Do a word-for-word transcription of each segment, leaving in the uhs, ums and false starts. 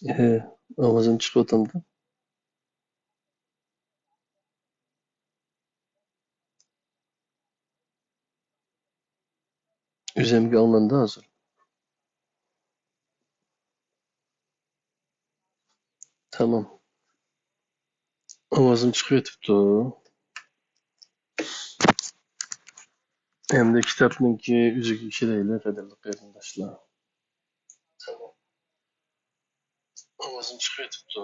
ھە، ئاۋازىم چىقىۋاتامدۇ؟ ئۆزۈمگە ئاڭلاندى ھازىر. تامام. ئاۋازىم چىقىۋېتىپتۇ. ئەمدى كىتابنىڭكى ئۆزىگە كېلەيلى، قەدىرلىك قېرىنداشلار. تامام. ئاۋازىم چىقىۋېتىپتۇ.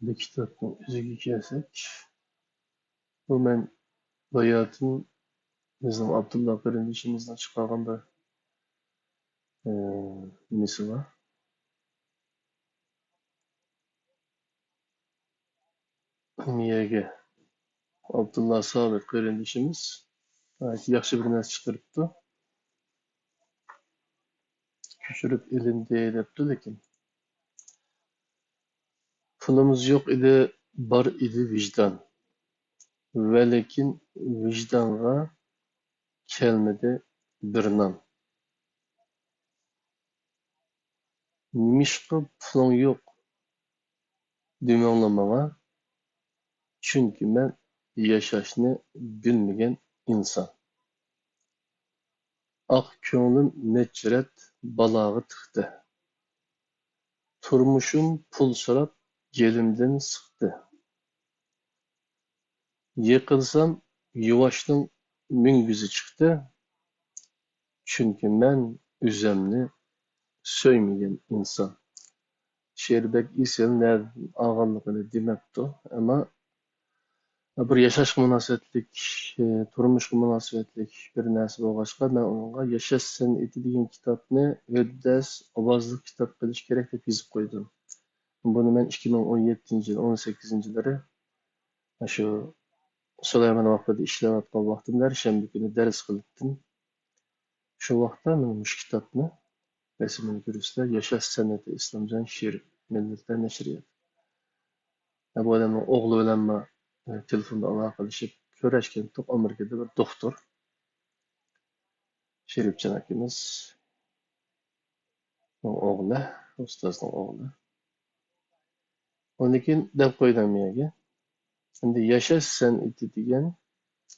بۇ كىتابنىڭ ئۆزىگە كەلسەك، بۇ مەن باياتىن بىزنىڭ ئابدۇللا قېرىندىشىمىزنىڭ چىقارغان بىر، ئى، نېمىسى بار. مىيەگە ئابدۇللا سابىت قېرىندىشىمىز ناھايىتى ياخشى بىر نەرسە چىقىرىپتۇ. كۆچۈرۈپ ئېلىندى دەپتۇ، لېكىن پۇلىمىز يوق ئىدى، بار ئىدى ۋىجدان. ۋە لېكىن ۋىجدانغا كەلمىدى بىر نان. نېمىشقا پۇلۇڭ يوق دېمەڭلار ماڭا، چۈنكى مەن ياشاشنى بىلمىگەن ئىنسان. ئاق كۆڭلۈم نەچچە رەت بالاغا تىقتى. تۇرمۇشۇم پۇل سوراپ گېلىمدىن سىقتى. يىقىلسام يۇۋاشنىڭ مۈڭگۈزى چىقتى. چۈنكى مەن ئۆزۈمنى سۆيمىگەن ئىنسان. شېئىر بەك ئېسىل، نەدىن ئالغانلىقىنى دېمەپتۇ. ئەمما بىر ياشاشقا مۇناسىۋەتلىك، ئى، تۇرمۇشقا مۇناسىۋەتلىك بىر نەرسە بولغاچقا، مەن ئۇنىڭغا ياشاش سەنئىتى دېگەن كىتابنى ھۆددەس ئاۋازلىق كىتاب قىلىش كېرەك دەپ يېزىپ قويدۇم. بۇنى مەن ئىككى مىڭ ئون يەتتىنچى يىل، ئون سەككىزىنچى يىللىرى شۇ سۇلايمان ۋاقفىدا ئىشلەۋاتقان ۋاقتىمدا ھەر شەنبە كۈنى دەرس قىلاتتىم. شۇ ۋاقىتتا مانا مۇشۇ كىتابنى، رەسىمىنى كۆرۈسىلەر، ياشاش سەنئىتى، ئىسلامجان شېرىپ، مىللەتلەر نەشرىياتى. بۇ ئادەمنىڭ ئوغلى بىلەنمۇ، ئە، تېلېفوندا ئالاقىلىشىپ كۆرۈشكەنتۇق، ئامېرىكىدا بىر دوختۇر. شېرىپجان ئاكىمىز. ئوغلى، ئۇستازنىڭ ئوغلى. ئۇنىڭ كېيىن دەپ قويدۇم يەرگە. ئەمدى ياشاش سەنئىتى دېگەن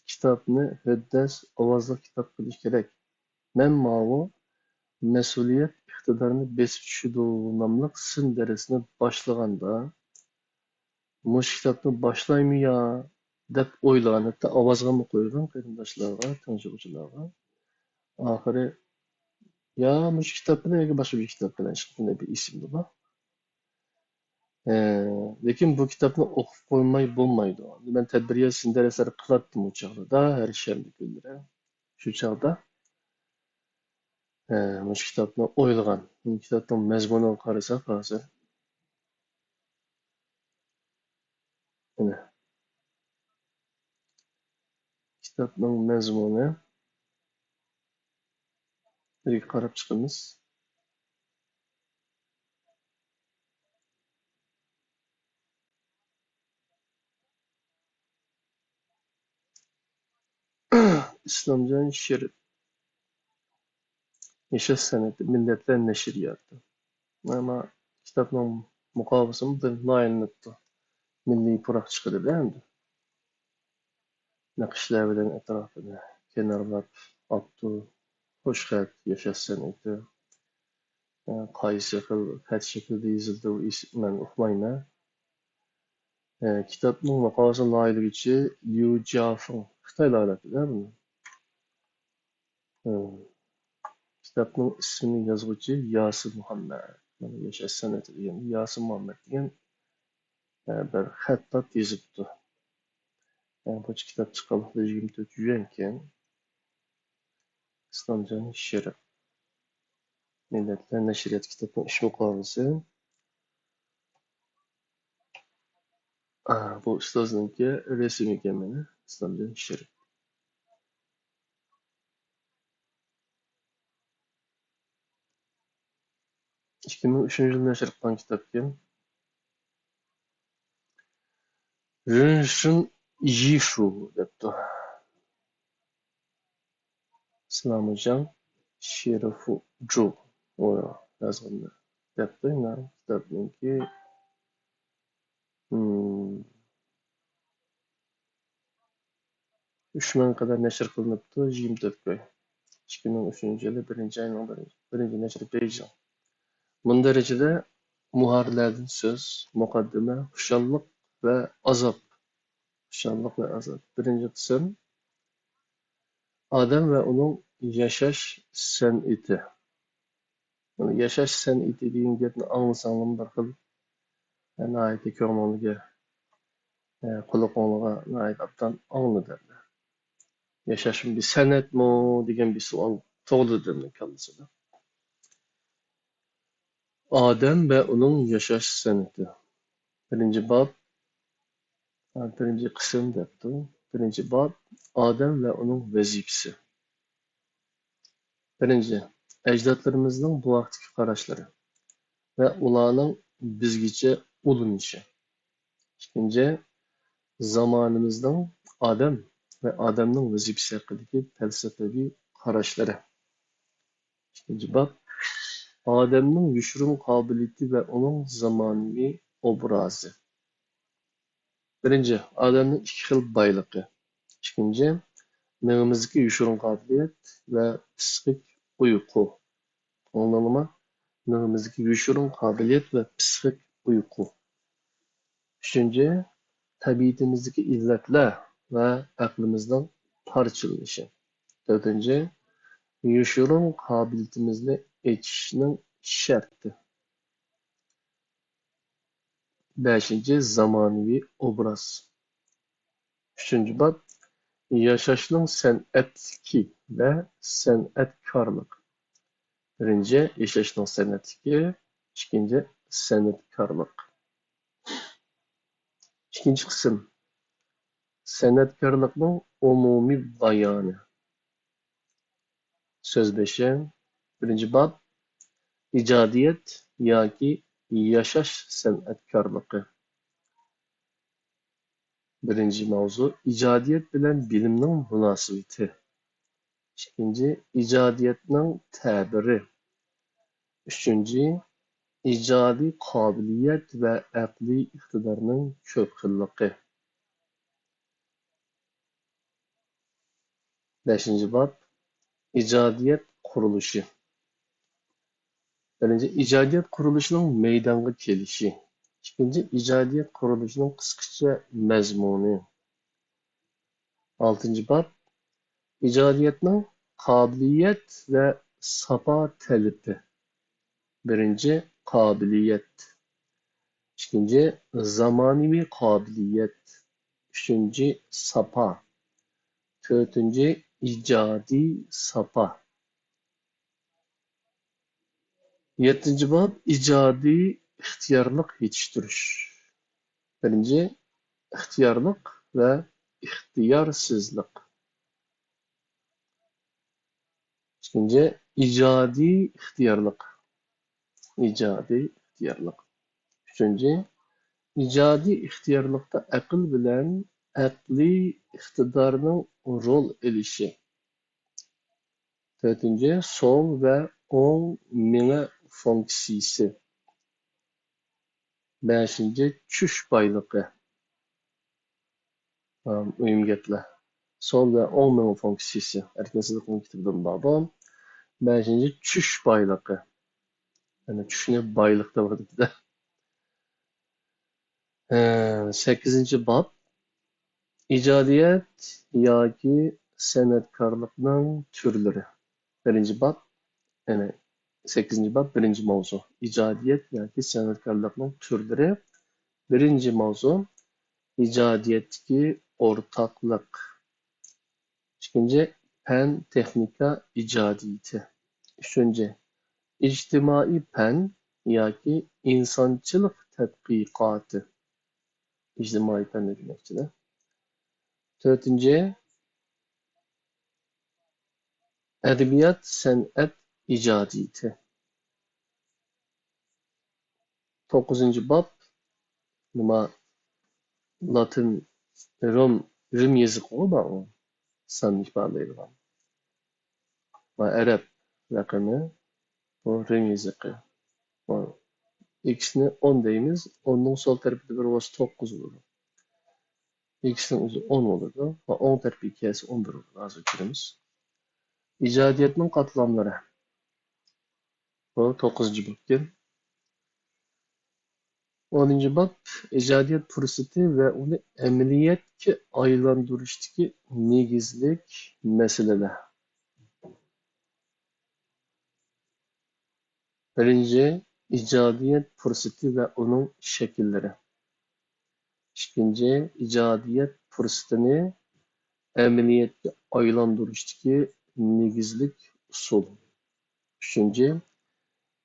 كىتابنى ھۆددەس ئاۋازلىق كىتاب قىلىش كېرەك. مەن ماۋۇ مەسئۇلىيەت ئىقتىدارنى بېسىپ چۈشىدۇ ناملىق سىن دەرسنى باشلىغاندا، مۇشۇ كىتابنى باشلايمۇ يا دەپ ئويلىغان، ھەتتا ئاۋازغىمۇ قويغان قېرىنداشلارغا، تىڭشىغۇچىلارغا. ئاخىرى، يا مۇشۇ كىتاب بىلەن ياكى باشقا بىر كىتاب بىلەن چىقىپ، بىر ئېسىمدە بار. ئە، لېكىن بۇ كىتابنى ئوقۇپ قويماي بولمايدۇ. مەن تەدبىر ياسىسىنى دەرسلەر قىلاتتىم ئۇ چاغدا، ھەر شەنبە كۈنلىرى. شۇ چاغدا، ئە، مۇشۇ كىتابنى ئويلىغان. بۇ كىتابنىڭ مەزمۇنىغا قارىساق ھازىر. مانا. كىتابنىڭ مەزمۇنى. بىرگە قاراپ چىقىمىز. ئىسلامجان شېرىپ. ياشاش سەنئىتى، مىللەتلەر نەشرىياتى. مانا كىتابنىڭ مۇقاۋىسىمۇ بىر نايىلىنىپتۇ. مىللىي پۇراق چىقىدۇ ئەمدى. نەقىشلەر بىلەن ئەتراپىنى كەنارلاپ ئاپتۇ. خۇش خەت، ياشاش سەنئىتى. ئە، قايسى خىل خەت شەكلىدە يېزىلدى، ئۇ ئېس-، مەن ئۇقمايمەن. ئە، كىتابنىڭ مۇقاۋىسىنى ناھىيىلىگۈچى ليۇ جيافېڭ، خىتاي ناھىيىلىكى بۇنى. ئە، كىتابنىڭ ئىسمىنى يازغۇچى ياسىر مۇھەممەد. مانا ياشاش سەنئىتى دېگەن ياسىر مۇھەممەد دېگەن، ئە، بىر خەتتات يېزىپتۇ. ئە، بۇ كىتاب چىققانلىقى يىگىرمە تۆت يۈەنكەن. ئىسلامجان شېرىپ. مىللەتلەر نەشرىياتى كىتابنىڭ ئىش مۇقاۋىسى. ئا، بۇ ئۇستازنىڭكى رەسىمى ئىكەن مانا، ئىسلامجان شېرىپ. ئىككى مىڭ ئۈچىنچى يىلى نەشر قىلغان كىتابكەن. رېنشىن يىشۇ دەپتۇ. سالام ھوجام، شېرىفۇجۇ يازغان دەپتۇ. مانا كىتابنىڭكى، مم، ئۈچ مىڭ قەدەر نەشر قىلىنىپتۇ، يىگىرمە تۆت كوي. ئىككى مىڭ ئۈچىنچى يىلى بىرىنچى ئاينىڭ بىرىنچى، بىرىنچى نەشرى بېيجىڭ. مۇندەرىجىدە مۇھارىرلەردىن سۆز، مۇقەددىمە، خۇشاللىق ۋە ئازاب. خۇشاللىق ۋە ئازاب. بىرىنچى قىسىم، ئادەم ۋە ئۇنىڭ ياشاش سەنئىتى. ياشاش سەنئىتى دېگەن گەپنى ئاڭلىساڭلارمۇ بىر خىل، ناھايىتى كۆڭلۈڭلارگە، قۇلىقىڭلارغا ناھايىتى ئوبدان ئاڭلىنىدۇ. ياشاشمۇ بىر سەنئەتمۇ دېگەن بىر سوئال تۇغۇلىدۇ ئادەمنىڭ كاللىسىدا. ئادەم ۋە ئۇنىڭ ياشاش سەنئىتى. بىرىنچى باب، بىرىنچى قىسىم دەپتۇ. بىرىنچى باب، ئادەم ۋە ئۇنىڭ ۋەزىپىسى. بىرىنچى، ئەجدادلىرىمىزنىڭ بۇ ھەقتىكى قاراشلىرى ۋە ئۇلارنىڭ بىزگىچە ئۇلىنىشى. ئىككىنچى، زامانىمىزنىڭ ئادەم ۋە ئادەمنىڭ ۋەزىپىسى ھەققىدىكى پەلسەپىۋى قاراشلىرى. ئىككىنچى باب، ئادەمنىڭ يوشۇرۇن قابىلىيىتى ۋە ئۇنىڭ زامانىۋى ئوبرازى. بىرىنچى، ئادەمنىڭ ئىككى خىل بايلىقى. ئىككىنچى، مېڭىمىزدىكى يوشۇرۇن قابىلىيەت ۋە پىسخىك ئۇيقۇ. ئاڭلاڭلىما؟ مېڭىمىزدىكى يوشۇرۇن قابىلىيەت ۋە پىسخىك ئۇيقۇ. ئۈچىنچى، تەبىئىتىمىزدىكى ئىللەتلەر ۋە ئەقلىمىزنىڭ پارچىلىنىشى. تۆتىنچى، يوشۇرۇن قابىلىيىتىمىزنى ئېچىشنىڭ شەرتى. بەشىنچى، زامانىۋى ئوبراز. ئۈچىنچى باب، ياشاشنىڭ سەنئەتلىكى ۋە سەنئەتكارلىق. بىرىنچى، ياشاشنىڭ سەنئەتلىكى، ئىككىنچى، سەنئەتكارلىق. ئىككىنچى قىسىم، سەنئەتكارلىقنىڭ ئومۇمىي بايانى. سۆز بېشى، بىرىنچى باب، ئىجادىيەت ياكى ياشاش سەنئەتكارلىقى. بىرىنچى ماۋزۇ، ئىجادىيەت بىلەن بىلىمنىڭ مۇناسىۋىتى. ئىككىنچى، ئىجادىيەتنىڭ تەبىرى. ئۈچىنچى، ئىجادىي قابىلىيەت ۋە ئەقلىي ئىقتىدارنىڭ كۆپ خىللىقى. بەشىنچى باب، ئىجادىيەت قۇرۇلۇشى. بىرىنچى، ئىجادىيەت قۇرۇلۇشىنىڭ مەيدانغا كېلىشى. ئىككىنچى، ئىجادىيەت قۇرۇلۇشىنىڭ قىسقىچە مەزمۇنى. ئالتىنچى باب، ئىجادىيەتنىڭ قابىلىيەت ۋە ساپا تەلىپى. بىرىنچى، قابىلىيەت. ئىككىنچى، زامانىۋى قابىلىيەت. ئۈچىنچى، ساپا. تۆتىنچى، ئىجادىي ساپا. يەتتىنچى باب، ئىجادىي ئىختىيارلىق يېتىشتۈرۈش. بىرىنچى، ئىختىيارلىق ۋە ئىختىيارسىزلىق. ئىككىنچى، ئىجادىي ئىختىيارلىق. ئىجادىي ئىختىيارلىق. ئۈچىنچى، ئىجادىي ئىختىيارلىقتا ئەقىل بىلەن ئەقلىي ئىقتىدارنىڭ رول ئېلىشى. تۆتىنچى، سول ۋە ئوڭ مېڭە فۇنكسىيىسى. بەشىنچى، چۈش بايلىقى. ئەم، مۇھىم گەپلەر. سول ۋە ئوڭ مېڭە فۇنكسىيىسى. ئەركىن سىدىقنىڭ كىتابىدىمۇ بار بۇ. بەشىنچى، چۈش بايلىقى. يەنى چۈشنى بايلىق دەۋاتىدۇ-دە. ھە، سەككىزىنچى باب. ئىجادىيەت ياكى سەنئەتكارلىقنىڭ تۈرلىرى. بىرىنچى باب، يەنى سەككىزىنچى باب، بىرىنچى ماۋزۇ. ئىجادىيەت ياكى سەنئەتكارلىقنىڭ تۈرلىرى. بىرىنچى ماۋزۇ، ئىجادىيەتتىكى ئورتاقلىق. ئىككىنچى، پەن تېخنىكا ئىجادىيىتى. ئۈچىنچى، ئىجتىمائىي پەن ياكى ئىنسانچىلىق تەتقىقاتى. ئىجتىمائىي پەن دېمەكچىدە. تۆتىنچى، ئەدەبىيات سەنئەت ئىجادىيىتى. توققۇزىنچى باب، نېمە، لاتىن، روم، رىم يېزىقىغۇ بار ئۇ، ساننى ئىپادىلەيدىغان. ۋە ئەرەب، رەقىمى، بۇ رىڭ يېزىقى. بۇ ئېكسنى ئون دەيمىز، ئوننىڭ سول تەرىپىدە بىر بولسا توققۇز بولىدۇ. ئېكسنىڭ ئۆزى ئون بولىدۇ ۋە ئوڭ تەرىپىگە كەلسە ئون بىر بولىدۇ. ھازىر كۆرىمىز. ئىجادىيەتنىڭ قاتلاملىرى. بۇ توققۇزىنچى بابكەن. ئونىنچى باب، ئىجادىيەت پۇرسىتى ۋە ئۇنى ئەمەلىيەتكە ئايلاندۇرۇشتىكى نېگىزلىك مەسىلىلەر. بىرىنچى، ئىجادىيەت پۇرسىتى ۋە ئۇنىڭ شەكىللىرى. ئىككىنچى، ئىجادىيەت پۇرسىتىنى ئەمەلىيەتكە ئايلاندۇرۇشتىكى نېگىزلىك ئۇسۇل. ئۈچىنچى،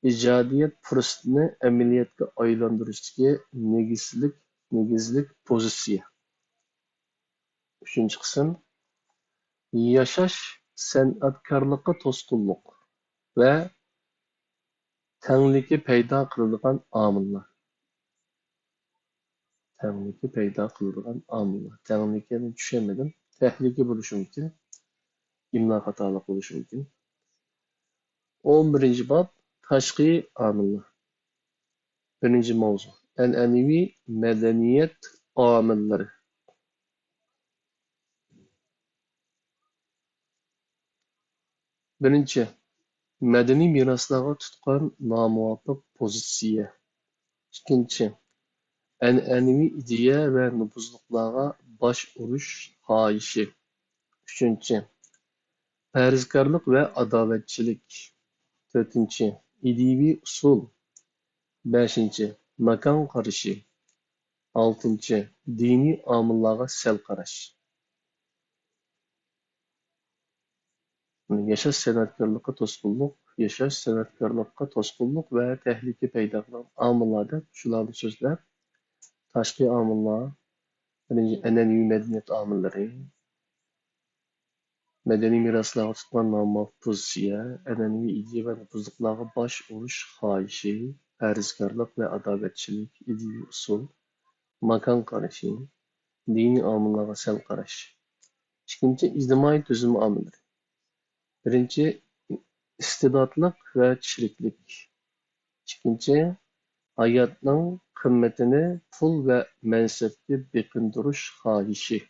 ئىجادىيەت پۇرسىتىنى ئەمەلىيەتكە ئايلاندۇرۇشتىكى نېگىزلىك، نېگىزلىك پوزىتسىيە. ئۈچىنچى قىسىم، ياشاش سەنئەتكارلىققا توسقۇنلۇق ۋە تەڭلىكى پەيدا قىلىدىغان ئامىللار. تەڭلىكى پەيدا قىلىدىغان ئامىللار. تەڭلىكىنى چۈشەنمىدىم. تەھلىكە بولۇشى مۇمكىن. ئىملا خاتالىق بولۇشى مۇمكىن. ئون بىرىنچى باب، تاشقى ئامىللار. بىرىنچى ماۋزۇ، ئەنئەنىۋى مەدەنىيەت ئامىللىرى. بىرىنچى، مەدەنىي مىراسلارغا تۇتقان نامۇۋاپىق پوزىتسىيە. ئىككىنچى، ئەنئەنىۋى ئىدىيە ۋە نوپۇزلۇقلارغا باش ئۇرۇش خاھىشى. ئۈچىنچى، پەرھىزكارلىق ۋە ئاداۋەتچىلىك. تۆتىنچى، ئىدىيىۋى ئۇسۇل. بەشىنچى، ماكان قارىشى. ئالتىنچى، دىنىي ئامىللارغا سەل قاراش. ياشاش سەنئەتكارلىققا توسقۇنلۇق، ياشاش سەنئەتكارلىققا توسقۇنلۇق ۋە تەھلىكە پەيدا قىلغان ئامىللار دەپ شۇلارنى سۆزلەپ، تاشقى ئامىللار، بىرىنچى، ئەنئەنىۋى مەدەنىيەت ئامىللىرى، مەدەنىي مىراسلارغا تۇتقان نامۇۋاپىق پوزىتسىيە، ئەنئەنىۋى ئىدىيە ۋە نوپۇزلۇقلارغا باش ئۇرۇش خاھىشى، پەرھىزكارلىق ۋە ئاداۋەتچىلىك، ئىدىيىۋى ئۇسۇل، ماكان قارىشى، دىنىي ئامىللارغا سەل قاراش. ئىككىنچى، ئىجتىمائىي تۈزۈلمە ئامىللىرى. بىرىنچى، ئىستېداتلىق ۋە چىرىكلىك. ئىككىنچى، ھاياتنىڭ قىممىتىنى پۇل ۋە مەنسەپكە بېقىندۇرۇش خاھىشى.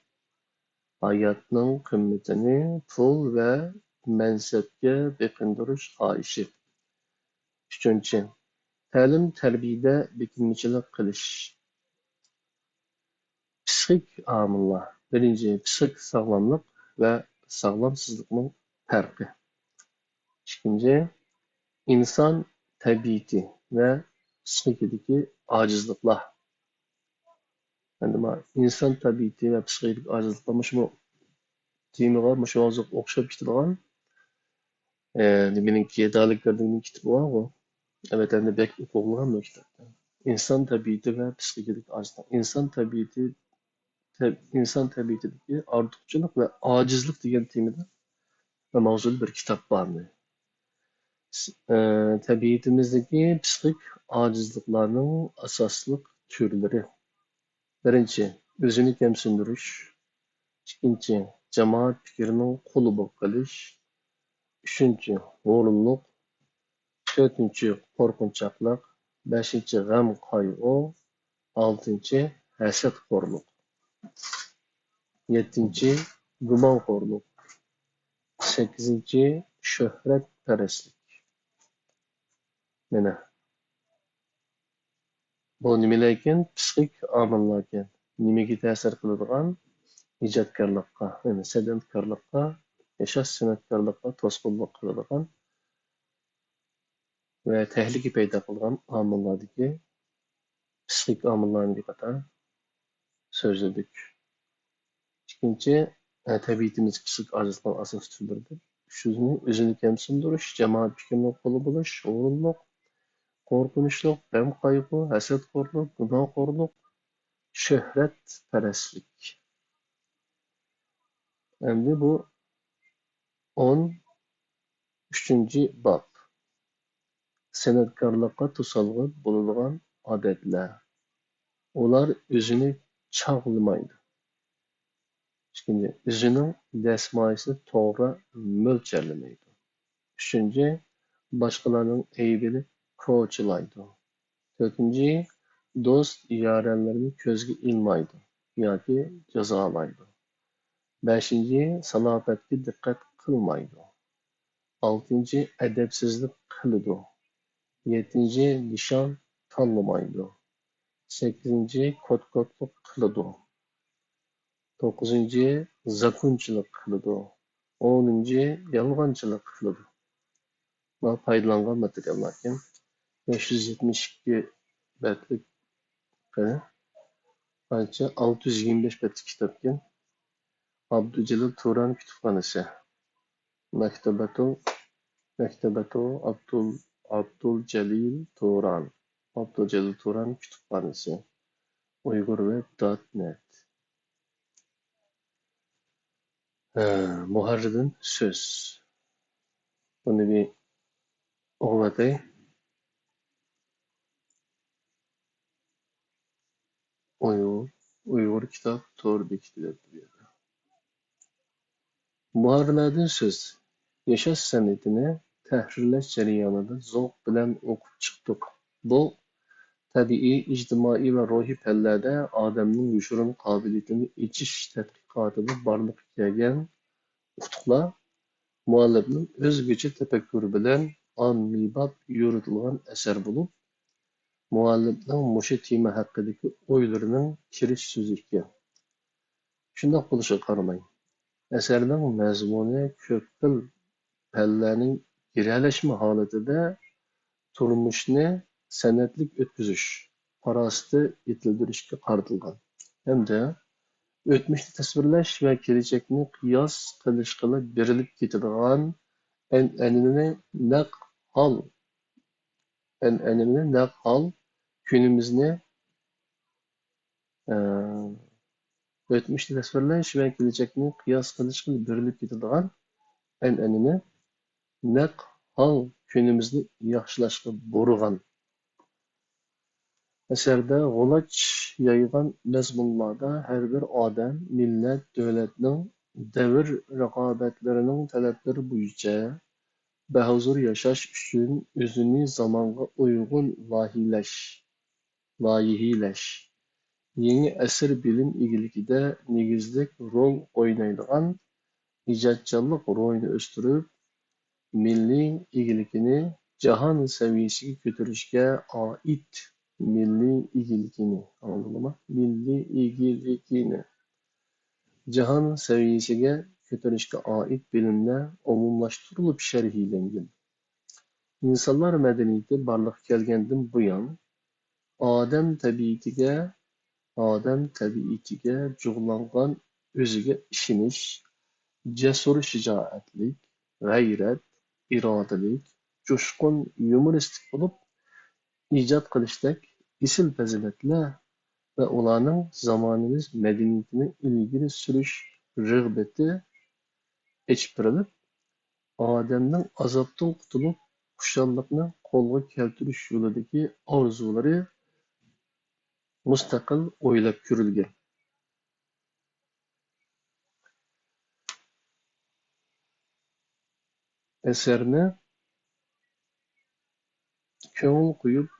ھاياتنىڭ قىممىتىنى پۇل ۋە مەنسەپكە بېقىندۇرۇش خاھىشى. ئۈچىنچى، تەلىم-تەربىيەدە بېكىنمىچىلىك قىلىش. پىسخىك ئامىللار. بىرىنچى، پىسخىك ساغلاملىق ۋە ساغلامسىزلىقنىڭ پەرقى. ئىككىنچى، ئىنسان تەبىئىتى ۋە پىسخىكىدىكى ئاجىزلىقلار. ئەمدى ما ئىنسان تەبىئىتى ۋە پىسخىكىدىكى ئاجىزلىقلار مۇشۇ تېمىغا، مۇشۇ ماۋزۇغا ئوخشاپ كېتىدىغان، ئە، نېمىنىڭكى، دالىكەردىننىڭ كىتابى بارغۇ. ئەلۋەتتە، ئەمدى بەك ئوقۇلغان بۇ كىتاب. ئىنسان تەبىئىتى ۋە پىسخىكىدىكى ئاجىزلىق. ئىنسان تەبىئىتى، تەب-، ئىنسان تەبىئىتىدىكى ئارتۇقچىلىق ۋە ئاجىزلىق دېگەن تېمىدا ماۋزۇلۇق بىر كىتاب بار. ئە، تەبىئىتىمىزدىكى پىسخىك ئاجىزلىقلارنىڭ ئاساسلىق تۈرلىرى. بىرىنچى، ئۆزىنى كەمسىندۈرۈش. ئىككىنچى، جامائەت پىكرىنىڭ قۇلى بولۇپ قېلىش. ئۈچىنچى، ھۇرۇنلۇق. تۆتىنچى، قورقۇنچاقلىق. بەشىنچى، غەم قايغۇ. ئالتىنچى، ھەسەتخورلۇق. يەتتىنچى، گۇمانخورلۇق. سەككىزىنچى، شۆھرەتپەرەسلىك. مانا. بۇ نېمىلەركەن؟ پىسخىك ئامىللاركەن. نېمىگە تەسىر قىلىدىغان؟ ئىجادكارلىققا، يەنى سەنئەتكارلىققا، ياشاش سەنئەتكارلىققا توسقۇنلۇق قىلىدىغان ۋە تەھلىكە پەيدا قىلىدىغان ئامىللاردىكى پىسخىك ئامىللارنى بىر قاتار سۆزلىدۇك. ئىككىنچى، ئە، تەبىئىتىمىزدىكى پىسخىك ئاجىزلىقنىڭ ئاساسىي تۈرلىرىدىن ئۈچىنچىسى، ئۆزىنى كەمسىندۈرۈش، جامائەت پىكرىنىڭ قۇلى بولۇش، ھۇرۇنلۇق، قورقۇنچلۇق، غەم-قايغۇ، ھەسەتخورلۇق، گۇناھخورلۇق، شۆھرەتپەرەسلىك. ئەمدى بۇ ئون ئۈچىنچى باب. سەنئەتكارلىققا توسالغۇ بولىدىغان ئادەتلەر. ئۇلار ئۆزىنى چاغلىمايدۇ. ئىككىنچى، ئۆزىنىڭ دەسمايىسىنى توغرا مۆلچەرلىمەيدۇ. ئۈچىنچى، باشقىلارنىڭ ئەيىبىنى كوچىلايدۇ. تۆتىنچى، دوست يارەنلىرىنى كۆزگە ئىلمايدۇ ياكى جازالايدۇ. بەشىنچى، سالاپەتكە دىققەت قىلمايدۇ. ئالتىنچى، ئەدەپسىزلىك قىلىدۇ. يەتتىنچى، نىشان تاللىمايدۇ. سەككىزىنچى، كوت-كوتلۇق قىلىدۇ. توققۇزىنچى، زاكۇنچىلىق قىلىدۇ. ئونىنچى، يالغانچىلىق قىلىدۇ. مانا پايدىلانغان ماتېرىياللاركەن. بەش يۈز يەتمىش ئىككى بەتلىك، قېنى، قانچە؟ ئالتە يۈز يىگىرمە بەش بەتلىك كىتابكەن. ئابدۇجېلىل تۇران كۇتۇپخانىسى. مەكتەبەتۇ، مەكتەبەتۇ ئابدۇل، ئابدۇل جەلىل تۇران. ئابدۇل جەلىل تۇران كۇتۇپخانىسى. ئۇيغۇر ۋېب دوت نېت. ھە، مۇھەررىردىن سۆز. بۇنى بىر ئوقۇۋېتەي. ئۇيغۇر، ئۇيغۇر كىتاب تور بېكىتى دەپ بۇ يەردە. مۇھەررىرلەردىن سۆز. ياشاش سەنئىتىنى تەھرىرلەش جەريانىدا زوق بىلەن ئوقۇپ چىقتۇق. بۇ تەبىئىي، ئىجتىمائىي ۋە روھىي پەنلەردە ئادەمنىڭ يوشۇرۇن قابىلىيىتىنى ئېچىش تەتقىقاتىدا بارلىققا كەلگەن ئۇتۇقلار مۇئەللىپنىڭ ئۆزگىچە تەپەككۇرى بىلەن ئاممىباب يورۇتۇلغان ئەسەر بولۇپ، مۇئەللىپنىڭ مۇشۇ تېما ھەققىدىكى ئويلىرىنىڭ كىرىش سۆزى ئىكەن. شۇنداق بولۇشىغا قارىماي، ئەسەرنىڭ مەزمۇنى كۆپ خىل پەنلەرنىڭ گىرەلەشمە ھالىتىدە تۇرمۇشنى سەنئەتلىك ئۆتكۈزۈش، پاراسىتى يېتىلدۈرۈشكە قارىتىلغان ھەمدە ئۆتمۈشنى تەسۋىرلەش ۋە كېلەچەكنى قىياس قىلىشقىلا بېرىلىپ كېتىدىغان ئەنئەنىنى نەق ھال، ئەنئەنىنى نەق ھال كۈنىمىزنى ئۆتمۈشنى تەسۋىرلەش ۋە كېلەچەكنى قىياس قىلىشقا بېرىلىپ كېتىدىغان ئەنئەنىنى نەق ھال كۈنىمىزنى ياخشىلاشقا بۇرىغان. ئەسەردە غۇلاچ يايغان مەزمۇنلاردا ھەر بىر ئادەم، مىللەت، دۆلەتنىڭ دەۋر رىقابەتلىرىنىڭ تەلەپلىرى بويىچە بەھۇزۇر ياشاش ئۈچۈن ئۆزىنى زامانغا ئۇيغۇن لايىھىلەش، لايىھىلەش، يېڭى ئەسىر بىلىم ئىگىلىكىدە نېگىزلىك رول ئوينايدىغان ئىجادچانلىق روھىنى ئۆستۈرۈپ، مىللىي ئىگىلىكىنى جاھان سەۋىيەسىگە كۆتۈرۈشكە ئائىت مىللىي ئىگىلىكىنى، ئاڭلىدىڭلارمۇ؟ مىللىي ئىگىلىكىنى جاھان سەۋىيەسىگە كۆتۈرۈشكە ئائىت بىلىملەر ئومۇملاشتۇرۇلۇپ شەرھلەنگەن. ئىنسانلار مەدەنىيىتى بارلىققا كەلگەندىن بۇيان، ئادەم تەبىئىتىگە، ئادەم تەبىئىتىگە جۇغلانغان ئۆزىگە ئىشىنىش، جەسۇر شىجائەتلىك، غەيرەت، ئىرادىلىك، جۇشقۇن، يۇمۇرىستىك بولۇپ، ئىجاد قىلىشتەك ئېسىل پەزىلەتلەر ۋە ئۇلارنىڭ زامانىمىز مەدەنىيىتىنى ئىلگىرى سۈرۈش رىغبىتى ئېچىپ بېرىلىپ، ئادەمنىڭ ئازابتىن قۇتۇلۇپ، خۇشاللىقنى قولغا كەلتۈرۈش يولىدىكى ئارزۇلىرى مۇستەقىل ئويلاپ كۆرۈلگەن. ئەسەرنى كۆڭۈل قويۇپ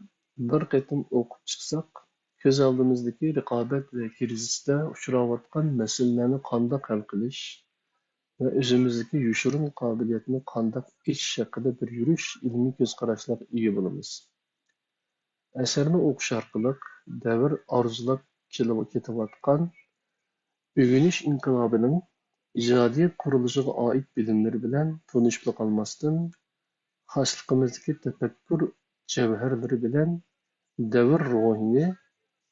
بىر قېتىم ئوقۇپ چىقساق، كۆز ئالدىمىزدىكى رىقابەت ۋە كىرىزىسكە ئۇچراۋاتقان مەسىلىلەرنى قانداق ھەل قىلىش ۋە ئۆزىمىزدىكى يوشۇرۇن قابىلىيەتنى قانداق ئېچىش ھەققىدە بىر يۈرۈش ئىلمىي كۆز قاراشلارغا ئىگە بولىمىز. ئەسەرنى ئوقۇش ئارقىلىق دەۋر ئارزۇلاپ كېلىۋ-، كېتىۋاتقان ئۆگىنىش ئىنقىلابىنىڭ ئىجادىيەت قۇرۇلۇشىغا ئائىت بىلىملىرى بىلەن تونۇشۇپلا قالماستىن، خاسلىقىمىزدىكى تەپەككۇر جەۋھەرلىرى بىلەن دەۋر روھىنى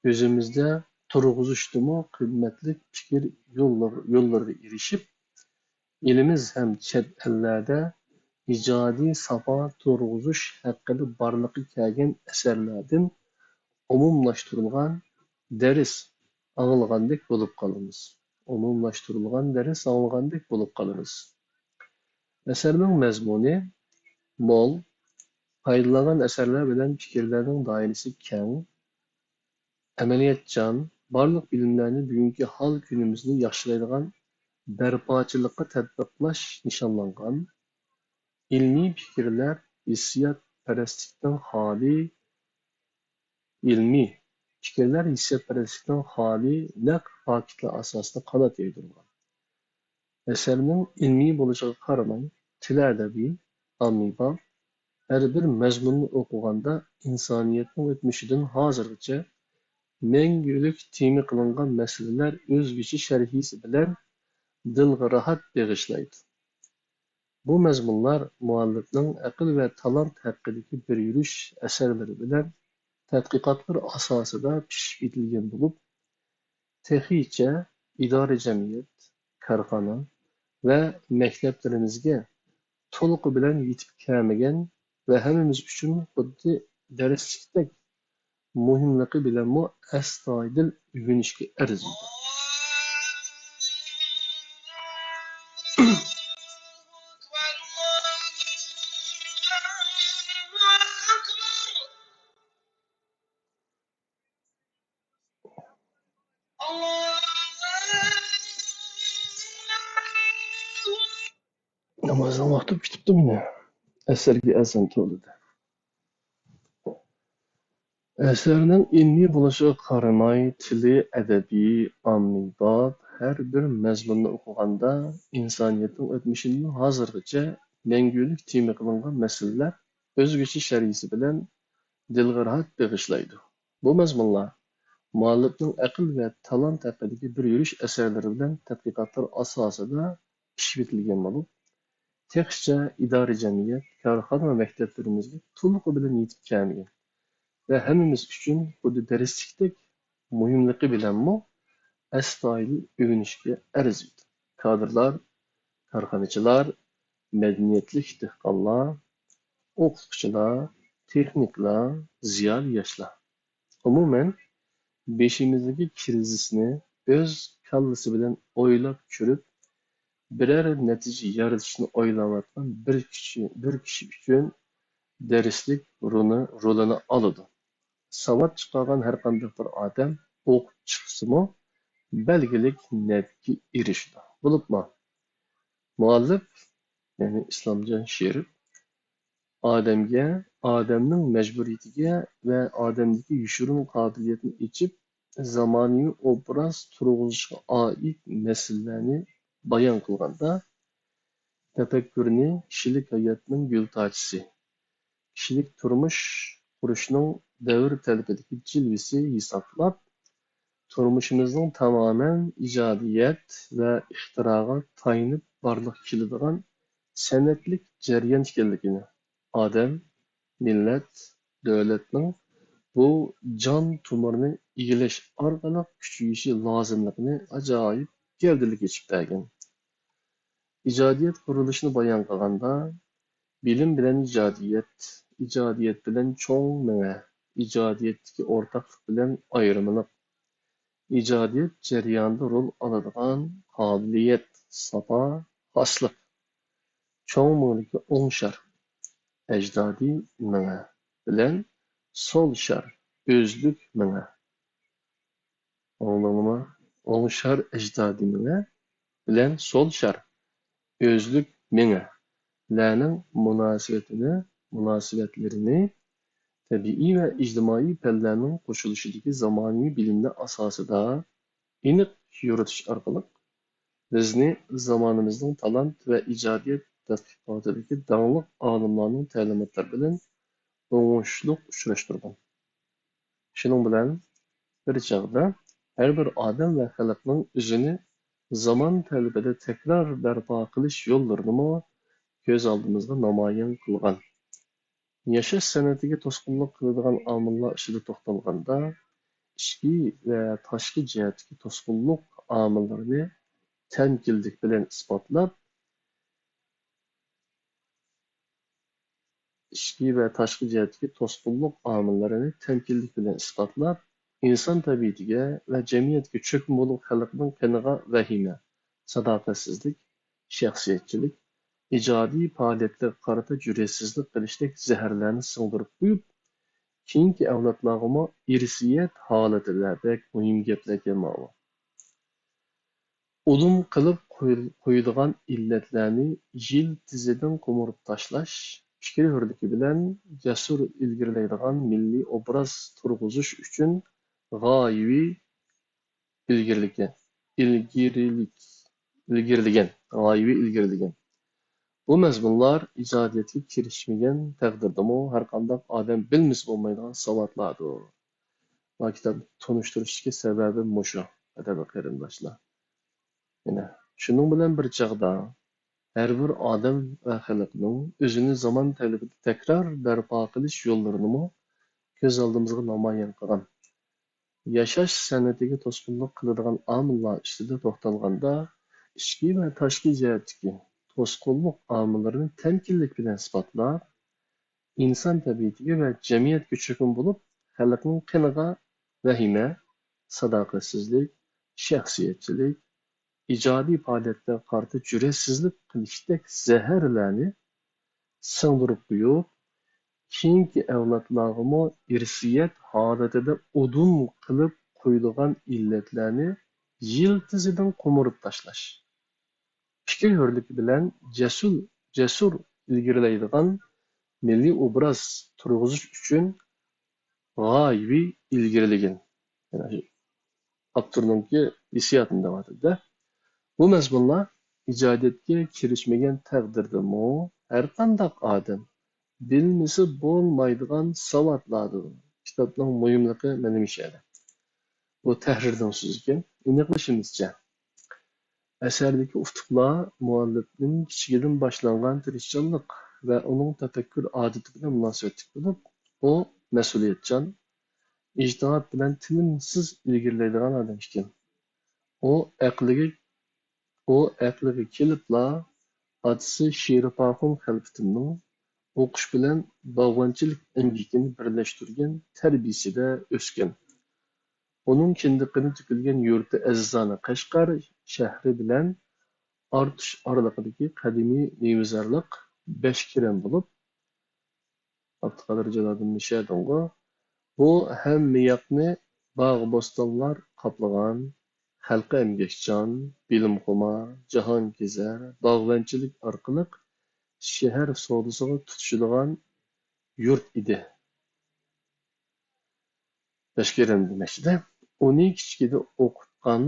ئۆزىمىزدە تۇرغۇزۇشتىمۇ قىممەتلىك پىكىر يوللىرىغا ئېرىشىپ، ئېلىمىز ھەم چەت ئەللەردە ئىجادىي ساپا تۇرغۇزۇش ھەققىدە بارلىققا كەلگەن ئەسەرلەردىن ئومۇملاشتۇرۇلغان دەرس ئاڭلىغاندەك بولۇپ قالىمىز. ئومۇملاشتۇرۇلغان دەرس ئاڭلىغاندەك بولۇپ قالىمىز. ئەسەرنىڭ مەزمۇنى مول، پايدىلانغان ئەسەرلەر بىلەن پىكىرلەرنىڭ دائىرىسى كەڭ، ئەمەلىيەتچان، بارلىق بىلىملەرنى بۈگۈنكى ھال كۈنىمىزنى ياخشىلايدىغان بەرپاچىلىققا تەتبىقلاش نىشانلانغان. ئىلمىي پىكىرلەر ھېسسىياتپەرەسلىكتىن خالىي، ئىلمىي پىكىرلەر ھېسسىياتپەرەسلىكتىن خالىي نەق پاكىتلار ئاساسىدا قانات يايدۇرغان. ئەسەرنىڭ ئىلمىي بولۇشىغا قارىماي، تىل ئەدەبىي، ئاممىباب، ھەر بىر مەزمۇننى ئوقۇغاندا ئىنسانىيەتنىڭ ئۆتمۈشىدىن ھازىرغىچە مەڭگۈلۈك تېما قىلىنغان مەسىلىلەر ئۆزگىچە شەرھىسى بىلەن دىلغا راھەت بېغىشلايدۇ. بۇ مەزمۇنلار مۇئەللىپنىڭ ئەقىل ۋە تالانت ھەققىدىكى بىر يۈرۈش ئەسەرلىرى بىلەن تەتقىقاتلار ئاساسىدا پىشىپ يېتىلگەن بولۇپ، تېخىچە ئىدارە جەمئىيەت، كارخانا ۋە مەكتەپلىرىمىزگە تولۇقى بىلەن يېتىپ كەلمىگەن ۋە ھەممىمىز ئۈچۈن خۇددى دەرسلىكتەك مۇھىملىقى بىلەنمۇ ئەستايىدىل ئۆگىنىشكە ئەرزىيدۇ. نامازنىڭ ۋاقتى پۈتۈپتۇ مانا. ئەسەرگە ئەزان توۋلىدى. ئەسەرنىڭ ئىلمىي بولۇشىغا قارىماي، تىلى ئەدەبىي، ئاممىباب، ھەر بىر مەزمۇننى ئوقۇغاندا ئىنسانىيەتنىڭ ئۆتمۈشىدىن ھازىرغىچە مەڭگۈلۈك تېما قىلىنغان مەسىلىلەر ئۆزگىچە شەرھىسى بىلەن دىلغا راھەت بېغىشلايدۇ. بۇ مەزمۇنلار مۇئەللىپنىڭ ئەقىل ۋە تالانت ھەققىدىكى بىر يۈرۈش ئەسەرلىرى بىلەن تەتقىقاتلار ئاساسىدا پىشىۋېتىلگەن بولۇپ، تېخىچە ئىدارە جەمئىيەت، كارخانا ۋە مەكتەپلىرىمىزگە تولۇقى بىلەن يېتىپ كەلمىگەن ۋە ھەممىمىز ئۈچۈن خۇددى دەرسلىكتەك مۇھىملىقى بىلەنمۇ ئەستايىدىل ئۆگىنىشكە ئەرزىيدۇ. كادىرلار، كارخانىچىلار، مەدەنىيەتلىك دېھقانلار، ئوقۇتقۇچىلار، تېخنىكلار، زىيالىي ياشلار. ئومۇمەن، بېشىمىزدىكى كىرىزىسنى ئۆز كاللىسى بىلەن ئويلاپ كۆرۈپ، بىرەر نەتىجە يارىتىشنى ئويلاۋاتقان بىر كىشى، بىر كىشى ئۈچۈن دەرسلىك رولىنى، رولىنى ئالىدۇ. ساۋات چىقارغان ھەرقانداق بىر ئادەم ئوقۇپ چىقسىمۇ، بەلگىلىك نەپكە ئېرىشىدۇ. بولۇپمۇ، مۇئەللىپ، يەنى ئىسلامجان شېرىپ، ئادەمگە، ئادەمنىڭ مەجبۇرىيىتىگە ۋە ئادەمدىكى يوشۇرۇن قابىلىيەتنى ئېچىپ، زامانىۋى ئوبراز تۇرغۇزۇشقا ئائىت مەسىلىلەرنى بايان قىلغاندا، تەپەككۇرنى كىشىلىك ھاياتنىڭ گۈل تاجىسى، كىشىلىك تۇرمۇش قۇرۇشنىڭ دەۋر تەلىپىدىكى جىلۋىسى ھېسابلاپ، تۇرمۇشىمىزنىڭ تامامەن ئىجادىيەت ۋە ئىختىراغا تايىنىپ بارلىققا كېلىدىغان سەنئەتلىك جەريان ئىكەنلىكىنى، ئادەم، مىللەت، دۆلەتنىڭ بۇ جان تومۇرىنى ئىگىلەش ئارقىلىق كۈچىيىشى لازىملىقىنى ئاجايىپ گەۋدىلىك ئېچىپ بەرگەن. ئىجادىيەت قۇرۇلۇشىنى بايان قىلغاندا، بىلىم بىلەن ئىجادىيەت، ئىجادىيەت بىلەن چوڭ مېڭە، ئىجادىيەتتىكى ئورتاقلىق بىلەن ئايرىمىلىق، ئىجادىيەت جەريانىدا رول ئالىدىغان قابىلىيەت، ساپا، خاسلىق، چوڭ مېڭىدىكى ئوڭ شار، ئەجدادىي مېڭە بىلەن سول شار، ئۆزلۈك مېڭە. ئاڭلاڭلىما؟ ئوڭ شار ئەجدادىي مېڭە بىلەن سول شار ئۆزلۈك مېڭە لەرنىڭ مۇناسىۋىتىنى، مۇناسىۋەتلىرىنى تەبىئىي ۋە ئىجتىمائىي پەنلەرنىڭ قوشۇلۇشىدىكى زامانىۋى بىلىملەر ئاساسىدا ئېنىق يورۇتۇش ئارقىلىق، بىزنى زامانىمىزنىڭ تالانت ۋە ئىجادىيەت تەتقىقاتىدىكى داڭلىق ئالىملارنىڭ تەلىماتلىرى بىلەن ئوڭۇشلۇق ئۇچراشتۇرغان. شۇنىڭ بىلەن بىر چاغدا ھەر بىر ئادەم ۋە خەلقنىڭ ئۆزىنى زامان تەلىپىدە تەكرار بەرپا قىلىش يوللىرىنىمۇ كۆز ئالدىمىزغا نامايان قىلغان. ياشاش سەنئىتىگە توسقۇنلۇق قىلىدىغان ئامىللار ئۈستىدە توختالغاندا، ئىچكى ۋە تاشقى جەھەتتىكى توسقۇنلۇق ئامىللىرىنى تەمكىنلىك بىلەن ئىسپاتلاپ، ئىچكى ۋە تاشقى جەھەتتىكى توسقۇنلۇق ئامىللىرىنى تەمكىنلىك بىلەن ئىسپاتلاپ، ئىنسان تەبىئىتىگە ۋە جەمئىيەتكە چۆكمە بولۇپ، خەلقنىڭ قېنىغا ۋەھىمە، ساداقەتسىزلىك، شەخسىيەتچىلىك، ئىجادىي پائالىيەتلەرگە قارىتا جۈرئەتسىزلىك قىلىشتەك زەھەرلەرنى سىڭدۈرۈپ قويۇپ، كېيىنكى ئەۋلادلارغىمۇ ئىرسىيەت ھالىتىدە بەك مۇھىم گەپلەركەن ماۋۇ. ئۇدۇم قىلىپ قويۇل-، قويىدىغان ئىللەتلەرنى يىلتىزىدىن قومۇرۇپ تاشلاش، پىكىر ھۆرلۈكى بىلەن جەسۇر ئىلگىرىلەيدىغان مىللىي ئوبراز تۇرغۇزۇش ئۈچۈن غايىۋى ئىلگىرىلىگەن، ئىلگىرىلىك-، ئىلگىرىلىگەن، غايىۋى ئىلگىرىلىگەن. بۇ مەزمۇنلار ئىجادىيەتكە كىرىشمىگەن تەقدىردىمۇ ھەرقانداق ئادەم بىلمىسە بولمايدىغان ساۋاتلاردۇر. مانا كىتابنى تونۇشتۇرۇشتىكى سەۋەبىم مۇشۇ، قەدىرلىك قېرىنداشلار. يەنە شۇنىڭ بىلەن بىر چاغدا، ھەر بىر ئادەم ۋە خەلقنىڭ ئۆزىنى زامان تەلىپىدە تەكرار بەرپا قىلىش يوللىرىنىمۇ كۆز ئالدىمىزغا نامايان قىلغان. ياشاش سەنئىتىگە توسقۇنلۇق قىلىدىغان ئامىللار ئۈستىدە توختالغاندا، ئىچكى ۋە تاشقى جەھەتتىكى توسقۇنلۇق ئامىللىرىنى تەمكىنلىك بىلەن ئىسپاتلاپ، ئىنسان تەبىئىتىگە ۋە جەمئىيەتكە چۆكۈم بولۇپ، خەلقنىڭ قېنىغا ۋەھىمە، ساداقەتسىزلىك، شەخسىيەتچىلىك، ئىجادىي پائالىيەتلەرگە قارىتا جۈرئەتسىزلىك قىلىشتەك زەھەرلەرنى سىڭدۈرۈپ قويۇپ، كېيىنكى ئەۋلادلارغىمۇ ئىرسىيەت ھالىتىدە ئۇدۇم قىلىپ قويىدىغان ئىللەتلەرنى يىلتىزىدىن قومۇرۇپ تاشلاش، پىكىر ھۆرلۈكى بىلەن جەسۇر، جەسۇر ئىلگىرىلەيدىغان مىللىي ئوبراز تۇرغۇزۇش ئۈچۈن غايىۋى ئىلگىرىلىگەن. يەنى ئاپتورنىڭكى ھېسسىياتىنى دەۋاتىدۇ-دە. بۇ مەزمۇنلار ئىجادىيەتكە كىرىشمىگەن تەقدىردىمۇ ھەرقانداق ئادەم بىلمىسە بولمايدىغان ساۋاتلاردۇر. كىتابنىڭ مۇھىملىقى مانا مۇشۇ يەردە. بۇ تەھرىرنىڭ سۆزى ئىكەن. ئېنىقلىشىمىزچە، ئەسەردىكى ئۇتۇقلار مۇئەللىپنىڭ كىچىكىدىن باشلانغان تىرىشچانلىق ۋە ئۇنىڭ تەپەككۇر ئادىتى بىلەن مۇناسىۋەتلىك بولۇپ، ئۇ مەسئۇلىيەتچان، ئىجتىھات بىلەن تىنىمسىز ئىلگىرىلەيدىغان ئادەم ئىكەن. ئۇ ئەقلىگە، ئۇ ئەقلىگە كېلىپلا، ئاتىسى شېرىپ ئاخۇن خەلپىتىمنىڭ ئوقۇش بىلەن باغۋەنچىلىك ئەمگىكىنى بىرلەشتۈرگەن تەربىيىسىدە ئۆسكەن. ئۇنىڭ كىندىكىنى تۆكۈلگەن يۇرتى ئەزىزانە قەشقەر شەھىرى بىلەن ئارتۇش ئارىلىقىدىكى قەدىمىي مېۋىزارلىق بەشكىرەم بولۇپ، ئابدۇقادىر جالالىدىن مىشەدىنغۇ، بۇ ھەممە ياقنى باغ-بوستانلار قاپلىغان، خەلقى ئەمگەكچان، بىلىمخۇمار، جاھانكېزەر، باغۋەنچىلىك ئارقىلىق شەھەر سودىسىغا تۇتىشىدىغان يۇرت ئىدى. بەشكىرەم دېمەكچىدە، ئۇنى كىچىكىدە ئوقۇتقان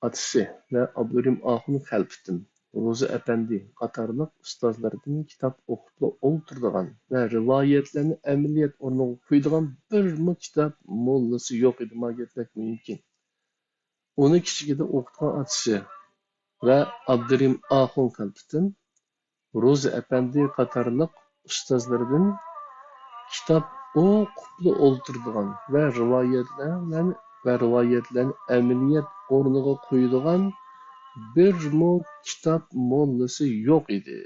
ئاتىسى ۋە ئابدۇرېھىم ئاخۇن خەلپىتىم، روزى ئەپەندى قاتارلىق ئۇستازلىرىدىن كىتاب ئوقۇپلا ئولتۇرىدىغان ۋە رىۋايەتلەرنى ئەمەلىيەت ئورنىغا قويىدىغان بىرمۇ كىتاب موللىسى يوق ئىدى. مانا گەپ بەك مۇھىمكەن. ئۇنى كىچىكىدە ئوقۇتقان ئاتىسى ۋە ئابدۇرېھىم ئاخۇن خەلپىتىم، روزى ئەپەندى قاتارلىق ئۇستازلىرىدىن كىتاب ئوقۇپلا ئولتۇرىدىغان ۋە رىۋايەتلەرنى، ۋە رىۋايەتلەرنى ئەمەلىيەت ئورنىغا قويىدىغان بىرمۇ كىتاب موللىسى يوق ئىدى.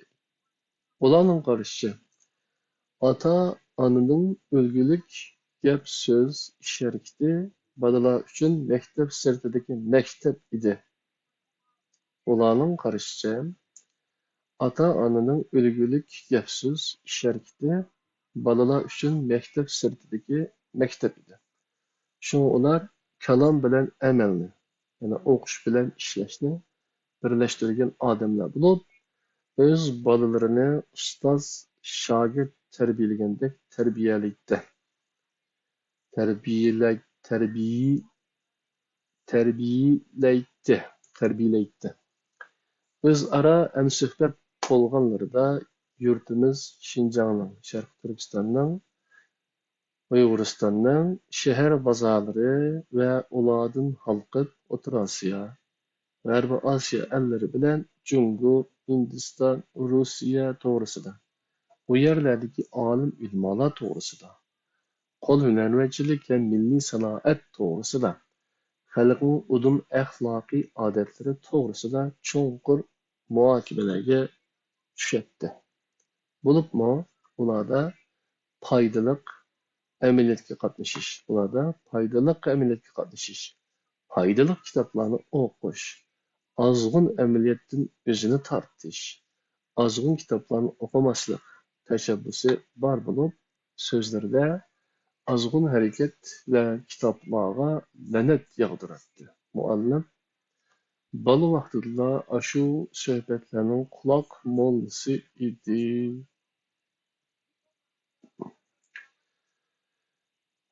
ئۇلارنىڭ قارىشىچە، ئاتا-ئانىنىڭ ئۈلگىلىك گەپ-سۆز، ئىش-ھەرىكىتى بالىلار ئۈچۈن مەكتەپ سىرتىدىكى مەكتەپ ئىدى. ئۇلارنىڭ قارىشىچە، ئاتا-ئانىنىڭ ئۈلگىلىك گەپ-سۆز، ئىش-ھەرىكىتى بالىلار ئۈچۈن مەكتەپ سىرتىدىكى مەكتەپ ئىدى. شۇڭا ئۇلار كالام بىلەن ئەمەلنى، يەنى ئوقۇش بىلەن ئىشلەشنى بىرلەشتۈرگەن ئادەملەر بولۇپ، ئۆز بالىلىرىنى ئۇستاز، شاگىرت تەربىيەلىگەندەك تەربىيەلەيتتى. تەربىيەلەي-، تەربىي-، تەربىيەلەيتتى، تەربىيەلەيتتى. ئۆزئارا ھەمسۆھبەت بولغانلىرىدا يۇرتىمىز شىنجاڭنىڭ، شەرقىي تۈركىستاننىڭ، ئۇيغۇرىستاننىڭ شەھەر بازارلىرى ۋە ئۇلاردىن ھالقىپ ئوتتۇرا ئاسىيا، غەربىي ئاسىيا ئەللىرى بىلەن جۇڭگو، ھىندىستان، روسىيە توغرىسىدا، ئۇ يەرلەردىكى ئالىم ئۆلىمالار توغرىسىدا، قول ھۈنەرۋەنچىلىك ھەم مىللىي سانائەت توغرىسىدا، خەلقنىڭ ئۇدۇم ئەخلاقىي ئادەتلىرى توغرىسىدا چوڭقۇر مۇھاكىمىلەرگە چۈشەتتى. بولۇپمۇ ئۇلاردا پايدىلىق ئەمەلىيەتكە قاتنىشىش، ئۇلاردا پايدىلىق ئەمەلىيەتكە قاتنىشىش، پايدىلىق كىتابلارنى ئوقۇش، ئازغۇن ئەمەلىيەتتىن ئۆزىنى تارتىش، ئازغۇن كىتابلارنى ئوقۇماسلىق تەشەببۇسى بار بولۇپ، سۆزلىرىدە ئازغۇن ھەرىكەت ۋە كىتابلارغا لەنەت ياغدۇراتتى. مۇئەللىم بالا ۋاقتىدىلا ئاشۇ سۆھبەتلەرنىڭ قۇلاق موللىسى ئىدى.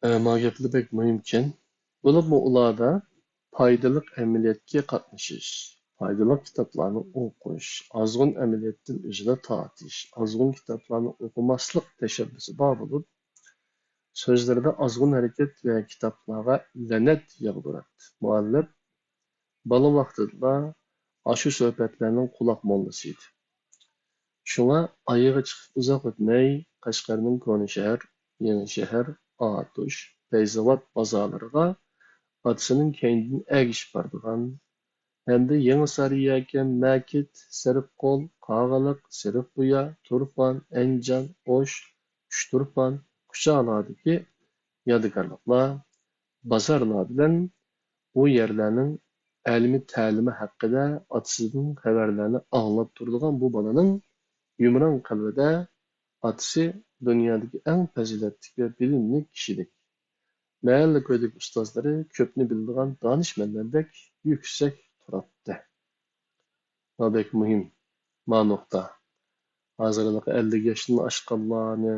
ئە، ما گەپلەر بەك مۇھىمكەن. بولۇپمۇ ئۇلاردا پايدىلىق ئەمەلىيەتكە قاتنىشىش، پايدىلىق كىتابلارنى ئوقۇش، ئازغۇن ئەمەلىيەتتىن ئۆزىنى تارتىش، ئازغۇن كىتابلارنى ئوقۇماسلىق تەشەببۇسى بار بولۇپ، سۆزلىرىدە ئازغۇن ھەرىكەت ۋە كىتابلارغا لەنەت ياغدۇراتتى. مۇئەللىپ بالا ۋاقتىدىلا ئاشۇ سۆھبەتلەرنىڭ قۇلاق موللىسى ئىدى. شۇڭا ئايىغى چىقىپ ئۇزاق ئۆتمەي، قەشقەرنىڭ كونا شەھەر، يېڭى شەھەر، ئاتۇش، پەيزاۋات بازارلىرىغا ئاتىسىنىڭ كەينىدىن ئەگىشىپ بارىدىغان ھەمدە يېڭى سارىيەكەن، مەكىت، سېرىققول، قاغىلىق، سېرىقبۇيا، تۇرپان، ئەنجان، ئوش، ئۇچتۇرپان، كۇچالاردىكى يادىكارلىقلار، بازارلار بىلەن ئۇ يەرلەرنىڭ ئەلمى تەلىمى ھەققىدە ئاتىسىدىن خەۋەرلەرنى ئاڭلاپ تۇرىدىغان بۇ بالىنىڭ يۇمران قەلبىدە ئاتىسى دۇنيادىكى ئەڭ پەزىلەتلىك ۋە بىلىملىك كىشىدەك، مەھەللە كويدىكى ئۇستازلىرى كۆپنى بىلىدىغان دانىشمەنلەردەك يۈكسەك تۇراتتى. ما بەك مۇھىم، ما نۇقتا. ھازىر ھېلىقى ئەللىك ياشتىن ئاشقانلارنى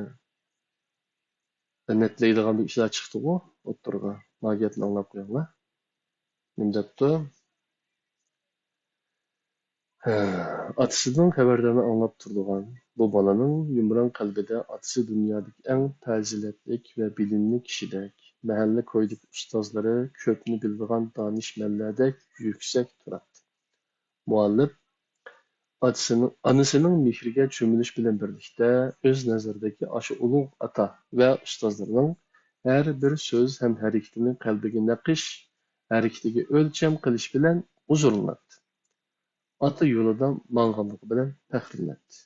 لەنەتلەيدىغان بىر ئىشلار چىقتىغۇ ئوتتۇرىغا. ما گەپنى ئاڭلاپ قويۇڭلار. نېمە دەپتۇ؟ ھە، ئاتىسىدىن خەۋەرلەرنى ئاڭلاپ تۇرىدىغان بۇ بالىنىڭ يۇمران قەلبىدە ئاتىسى دۇنيادىكى ئەڭ پەزىلەتلىك ۋە بىلىملىك كىشىدەك، مەھەللە كويىدىكى ئۇستازلىرى كۆپنى بىلىدىغان دانىشمەنلەردەك يۈكسەك تۇراتتى. مۇئەللىپ ئاتىسىنىڭ، ئانىسىنىڭ مېھرىگە چۆمۈلۈش بىلەن بىرلىكتە، ئۆز نەزىرىدىكى ئاشۇ ئۇلۇغ ئاتا ۋە ئۇستازلىرىنىڭ ھەر بىر سۆز ھەم ھەرىكىتىنى قەلبىگە نەقىش، ھەرىكىتىگە ئۆلچەم قىلىش بىلەن ھۇزۇرلىناتتى. ئاتا يولىدا ماڭغانلىقى بىلەن پەخىرلىنەتتى.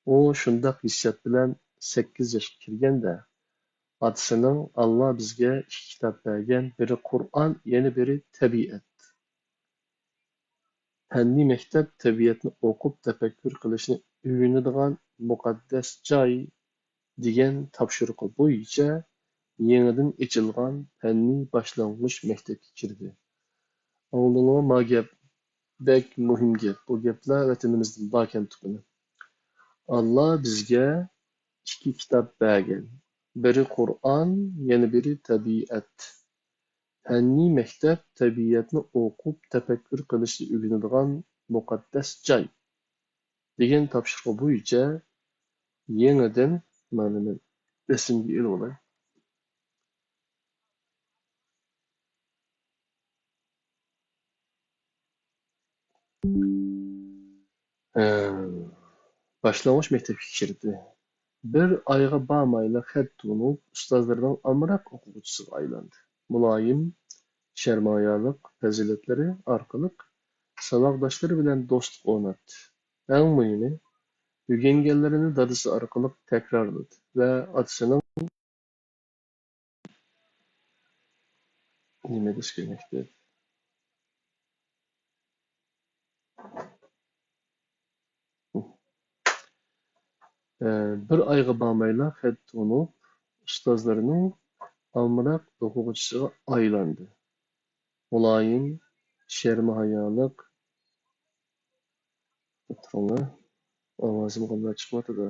ئۇ شۇنداق ھېسسىيات بىلەن سەككىز ياشقا كىرگەندە، ئاتىسىنىڭ ئاللا بىزگە ئىككى كىتاب بەرگەن، بىرى قۇرئان، يەنە بىرى تەبىئەت. پەننىي مەكتەپ تەبىئەتنى ئوقۇپ تەپەككۇر قىلىشنى ئۆگىنىدىغان مۇقەددەس جاي دېگەن تاپشۇرۇقى بويىچە يېڭىدىن ئېچىلغان پەننىي باشلانغۇچ مەكتەپكە كىردى. ئاڭلىدىڭلارمۇ ما گەپ؟ بەك مۇھىم گەپ. بۇ گەپلەر ۋەتىنىمىزدىن باركەن تۇقىنى. ئاللا بىزگە ئىككى كىتاب بەرگەن. بىرى قۇرئان، يەنە بىرى تەبىئەت. پەننىي مەكتەپ تەبىئەتنى ئوقۇپ تەپەككۇر قىلىشنى ئۆگىنىدىغان مۇقەددەس جاي دېگەن تاپشۇرۇقى بويىچە يېڭىدىن، مانا مەن رەسىمگە ئېلىۋالاي. ھە، باشلانغۇچ مەكتەپكە كىردى. بىر ئايغا بارمايلا خەت تونۇپ، ئۇستازلىرىنىڭ ئامراق ئوقۇغۇچىسىغا ئايلاندى. مۇلايىم، شەرمايالىق پەزىلەتلىرى ئارقىلىق ساۋاقداشلىرى بىلەن دوستلۇق ئورناتتى. ئەڭ مۇھىمى، ئۆگەنگەنلىرىنى دادىسى ئارقىلىق تەكرارلىدى ۋە ئاتىسىنىڭ نېمە دېسە كېرەكتى؟ ئە، بىر ئايغا بارمايلا خەت تونۇپ، ئۇستازلىرىنىڭ ئامراق ئوقۇغۇچىسىغا ئايلاندى. مۇلايىم، شەرمى ھايالىق، تۇرۇڭلار، ئاۋازىم قانداق چىقىۋاتىدۇ؟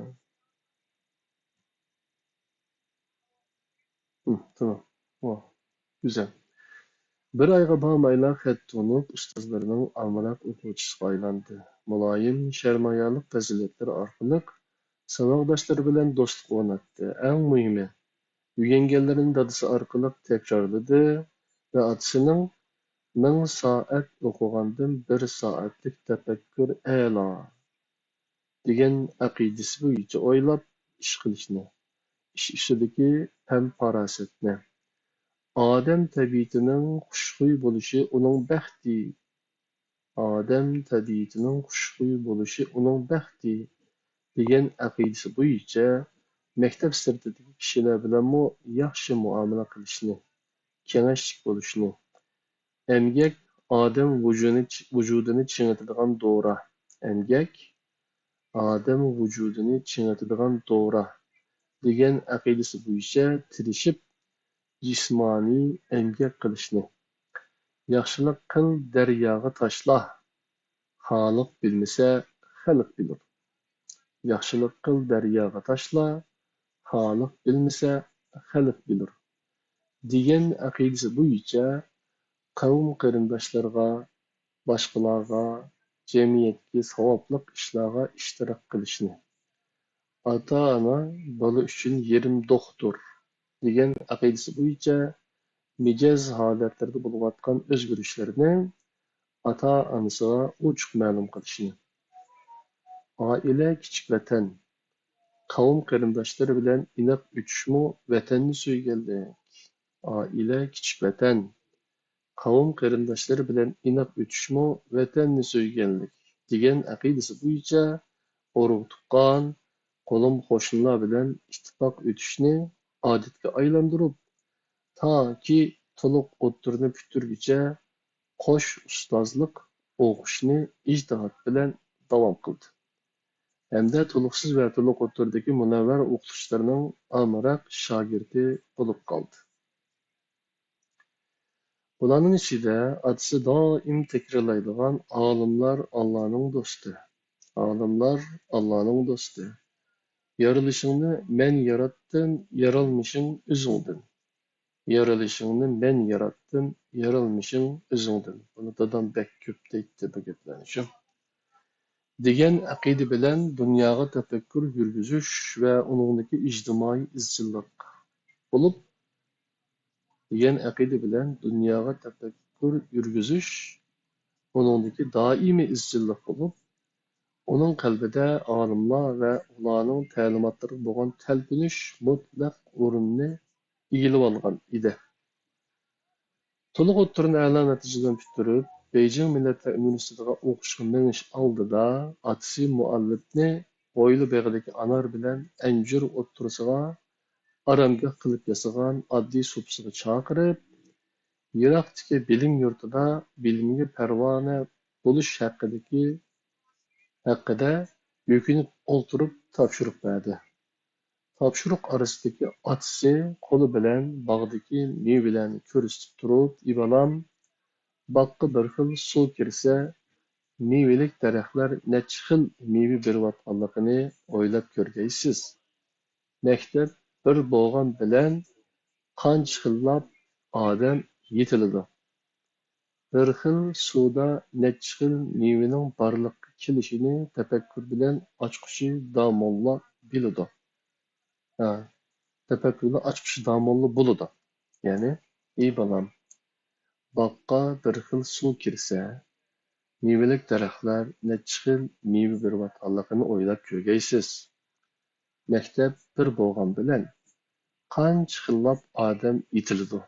ھىم، تامام. ۋاھ، گۈزەل. بىر ئايغا بارمايلا خەت تونۇپ، ئۇستازلىرىنىڭ ئامراق ئوقۇغۇچىسىغا ئايلاندى. مۇلايىم، شەرمايالىق پەزىلەتلىرى ئارقىلىق ساۋاقداشلىرى بىلەن دوستلۇق ئورناتتى. ئەڭ مۇھىمى، ئۆگەنگەنلىرىنى دادىسى ئارقىلىق تەكرارلىدى ۋە ئاتىسىنىڭ «مىڭ سائەت ئوقۇغاندىن بىر سائەتلىك تەپەككۇر ئەلا» دېگەن ئەقىدىسى بويىچە ئويلاپ ئىش قىلىشنى، ئىش ئۈستىدىكى پەم-پاراسەتنى، ئادەم تەبىئىتىنىڭ خۇشخۇي بولۇشى ئۇنىڭ بەختى، ئادەم تەبىئىتىنىڭ خۇشخۇي بولۇشى ئۇنىڭ بەختى دېگەن ئەقىدىسى بويىچە مەكتەپ سىرتىدىكى كىشىلەر بىلەنمۇ ياخشى مۇئامىلە قىلىشنى، كېڭەشلىك بولۇشنى، ئەمگەك ئادەم ۋۇجۇدىنى، ۋۇجۇدىنى چىڭىتىدىغان دورا. ئەمگەك ئادەم ۋۇجۇدىنى چىڭىتىدىغان دورا دېگەن ئەقىدىسى بويىچە تىرىشىپ جىسمانىي ئەمگەك قىلىشنى، ياخشىلىق قىل، دەرياغا تاشلا خالىق بىلمىسە، خەلق بىلۇر. ياخشىلىق قىل دەرياغا تاشلا، خالىق بىلمىسە، خەلق بىلۇر، دېگەن ئەقىدىسى بويىچە قەۋم قېرىنداشلىرىغا، باشقىلارغا، جەمئىيەتكە ساۋابلىق ئىشلارغا ئىشتىراك قىلىشنى، ئاتا-ئانا بالا ئۈچۈن يېرىم دوختۇر، دېگەن ئەقىدىسى بويىچە مىجەز ھالەتلىرىدە بولۇۋاتقان ئۆزگىرىشلەرنى ئاتا-ئانىسىغا ئوچۇق مەلۇم قىلىشنى. ئائىلە كىچىك ۋەتەن، قەۋم قېرىنداشلىرى بىلەن ئىناق ئۆتۈشمۇ ۋەتەننى سۆيگەنلىك. ئائىلە كىچىك ۋەتەن، قەۋم قېرىنداشلىرى بىلەن ئىناق ئۆتۈشمۇ ۋەتەننى سۆيگەنلىك، دېگەن ئەقىدىسى بويىچە ئۇرۇق-تۇغقان، قولۇم-قوشنىلار بىلەن ئىتتىپاق ئۆتۈشنى ئادەتكە ئايلاندۇرۇپ، تاكى تولۇق ئوتتۇرىنى پۈتتۈرگۈچە قوش ئۇستازلىق ئوقۇشنى ئىجتىھات بىلەن داۋام قىلدى ھەمدە تولۇقسىز ۋە تولۇق ئوتتۇرىدىكى مۇنەۋۋەر ئوقۇتقۇچىلارنىڭ ئامراق شاگىرتى بولۇپ قالدى. بۇلارنىڭ ئىچىدە ئاتىسى دائىم تەكرارلايدىغان «ئالىملار ئاللانىڭ دوستى، ئالىملار ئاللانىڭ دوستى، يارىلىشىڭنى مەن ياراتتىم، يارالمىشىڭ ئۆزۈڭدىن، يارىلىشىڭنى مەن ياراتتىم، يارالمىشىڭ ئۆزۈڭدىن.» بۇنى دادام بەك كۆپ دەيتتى بۇ گەپلەرنى شۇ. دېگەن ئەقىدە بىلەن دۇنياغا تەپەككۇر يۈرگۈزۈش ۋە ئۇنىڭدىكى ئىجتىمائىي ئىزچىللىق بولۇپ، دېگەن ئەقىدە بىلەن دۇنياغا تەپەككۇر يۈرگۈزۈش ئۇنىڭدىكى دائىمىي ئىزچىللىق بولۇپ، ئۇنىڭ قەلبىدە ئالىملار ۋە ئۇلارنىڭ تەلىماتلىرىغا بولغان تەلپۈنۈش مۇتلەق ئورۇننى ئىگىلىۋالغان ئىدى. تولۇق ئوتتۇرىنى ئەلا نەتىجە بىلەن پۈتتۈرۈپ، بېيجىڭ مىللەتلەر ئۇنىۋېرسىتېتىغا ئوقۇشقا مېڭىش ئالدىدا ئاتىسى مۇئەللىپنى ھويلا بېغىدىكى ئانار بىلەن ئەنجۈر ئوتتۇرىسىغا ئارامگاھ قىلىپ ياسىغان ئاددىي سوپىسىغا چاقىرىپ، يىراقتىكى بىلىم يۇرتىدا بىلىمگە پەرۋانە بولۇش ھەققىدىكى، ھەققىدە ئۆكۈنۈپ ئولتۇرۇپ تاپشۇرۇق بەردى. تاپشۇرۇق ئارىسىدىكى ئاتىسى قولى بىلەن باغدىكى مېۋىلەرنى كۆرسىتىپ تۇرۇپ، «ئى بالام، باغقا بىر خىل سۇ كىرسە، مېۋىلىك دەرەخلەر نەچچە خىل مېۋە بېرىۋاتقانلىقىنى ئويلاپ كۆرگەيسىز. مەكتەپ بىر بولغان بىلەن قانچە خىللاپ ئادەم يېتىلىدۇ. بىر خىل سۇدا نەچچە خىل مېۋىنىڭ بارلىققا كېلىشىنى تەپەككۇر بىلەن ئاچقۇچى داموللا بىلىدۇ.» ھە، تەپەككۇر بىلەن ئاچقۇچى داموللا بولىدۇ. يەنى، «ئى بالام، باغقا بىر خىل سۇ كىرسە، مېۋىلىك دەرەخلەر نەچچە خىل مېۋە بېرىۋاتقانلىقىنى ئويلاپ كۆرگەيسىز. مەكتەپ بىر بولغان بىلەن قانچە خىللاپ ئادەم يېتىلىدۇ.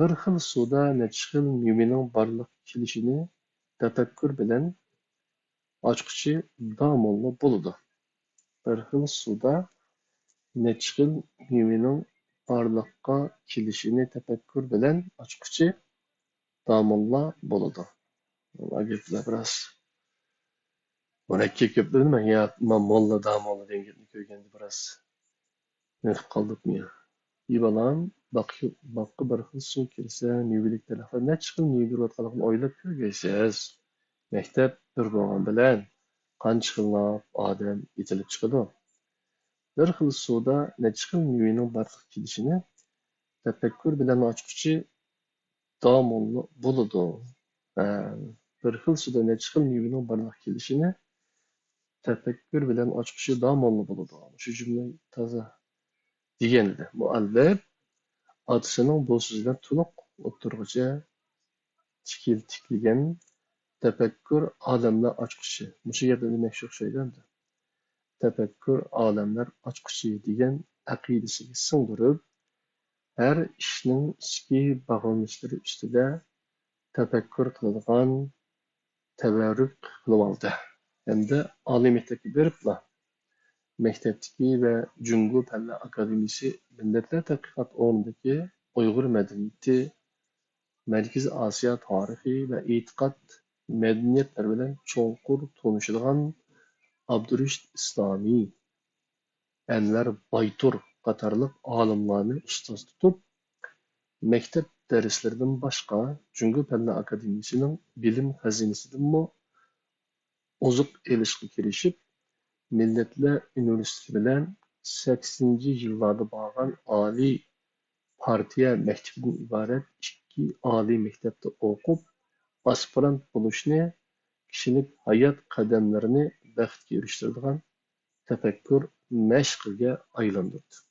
بىر خىل سۇدا نەچچە خىل مېۋىنىڭ بارلىققا كېلىشىنى تەپەككۇر بىلەن ئاچقۇچى داموللا بولىدۇ. بىر خىل سۇدا نەچچە خىل مېۋىنىڭ بارلىققا كېلىشىنى تەپەككۇر بىلەن ئاچقۇچى داموللا بولىدۇ.» بۇ گەپلەر بىراز مۇرەككەپ گەپلەر، مەن يا موللا داموللا دېگەن گەپنى كۆرگەندە بىراز نېمە قىلىپ قالدۇق يا؟ «ئى بالام، باغقا، باغقا بىر خىل سۇ كىرسە، مېۋىلىك دەرەخلەر نەچچە خىل مېۋە بېرىۋاتقانلىقىنى ئويلاپ كۆرگەيسىز. مەكتەپ بىر بولغان بىلەن قانچە خىللاپ ئادەم يېتىلىپ چىقىدۇ. بىر خىل سۇدا نەچچە خىل مېۋىنىڭ بارلىققا كېلىشىنى تەپەككۇر بىلەن ئاچقۇچى داموللا بولىدۇ.» ھە، بىر خىل سۇدا نەچچە خىل مېۋىنىڭ بارلىققا كېلىشىنى تەپەككۇر بىلەن ئاچقۇچى داموللا بولىدۇ. شۇ جۈملە تازا دېگەنىدى. مۇئەللىپ ئاتىسىنىڭ بۇ سۆزىنى تولۇق ئوتتۇرىغىچە تىكىل-، تىكلىگەن تەپەككۇر ئالەملەر ئاچقۇچى. مۇشۇ يەردە دېمەكچى ئوخشايدۇ ئەمدى. تەپەككۇر ئالەملەر ئاچقۇچى دېگەن ئەقىدىسىگە سىڭدۈرۈپ، ھەر ئىشنىڭ ئىچكى باغلىنىشلىرى ئۈستىدە تەپەككۇر قىلىدىغان تەۋەررۈك قىلىۋالدى ھەمدە ئالىي مەكتەپكە بېرىپلا، مەكتەپتىكى ۋە جۇڭگو پەنلەر ئاكادېمىيىسى مىللەتلەر تەتقىقات ئورنىدىكى ئۇيغۇر مەدەنىيىتى، مەركىزىي ئاسىيا تارىخى ۋە ئېتىقاد، مەدەنىيەتلەر بىلەن چوڭقۇر تونۇشىدىغان ئابدۇرېشىت ئىسلامى، ئەنۋەر بايتۇر قاتارلىق ئالىملارنى ئۇستاز تۇتۇپ، مەكتەپ دەرسلىرىدىن باشقا، جۇڭگو پەنلەر ئاكادېمىيىسىنىڭ بىلىم خەزىنىسىدىنمۇ ئوزۇق ئېلىشقا كىرىشىپ، مىللەتلەر ئۇنىۋېرسىتېتى بىلەن سەكسىنىنچى يىللاردا بارغان ئالىي پارتىيە مەكتىپىدىن ئىبارەت ئىككى ئالىي مەكتەپتە ئوقۇپ، ئاسپىرانت بولۇشنى كىشىلىك ھايات قەدەملىرىنى بەختكە ئېرىشتۈرىدىغان تەپەككۇر مەشقىگە ئايلاندۇردى.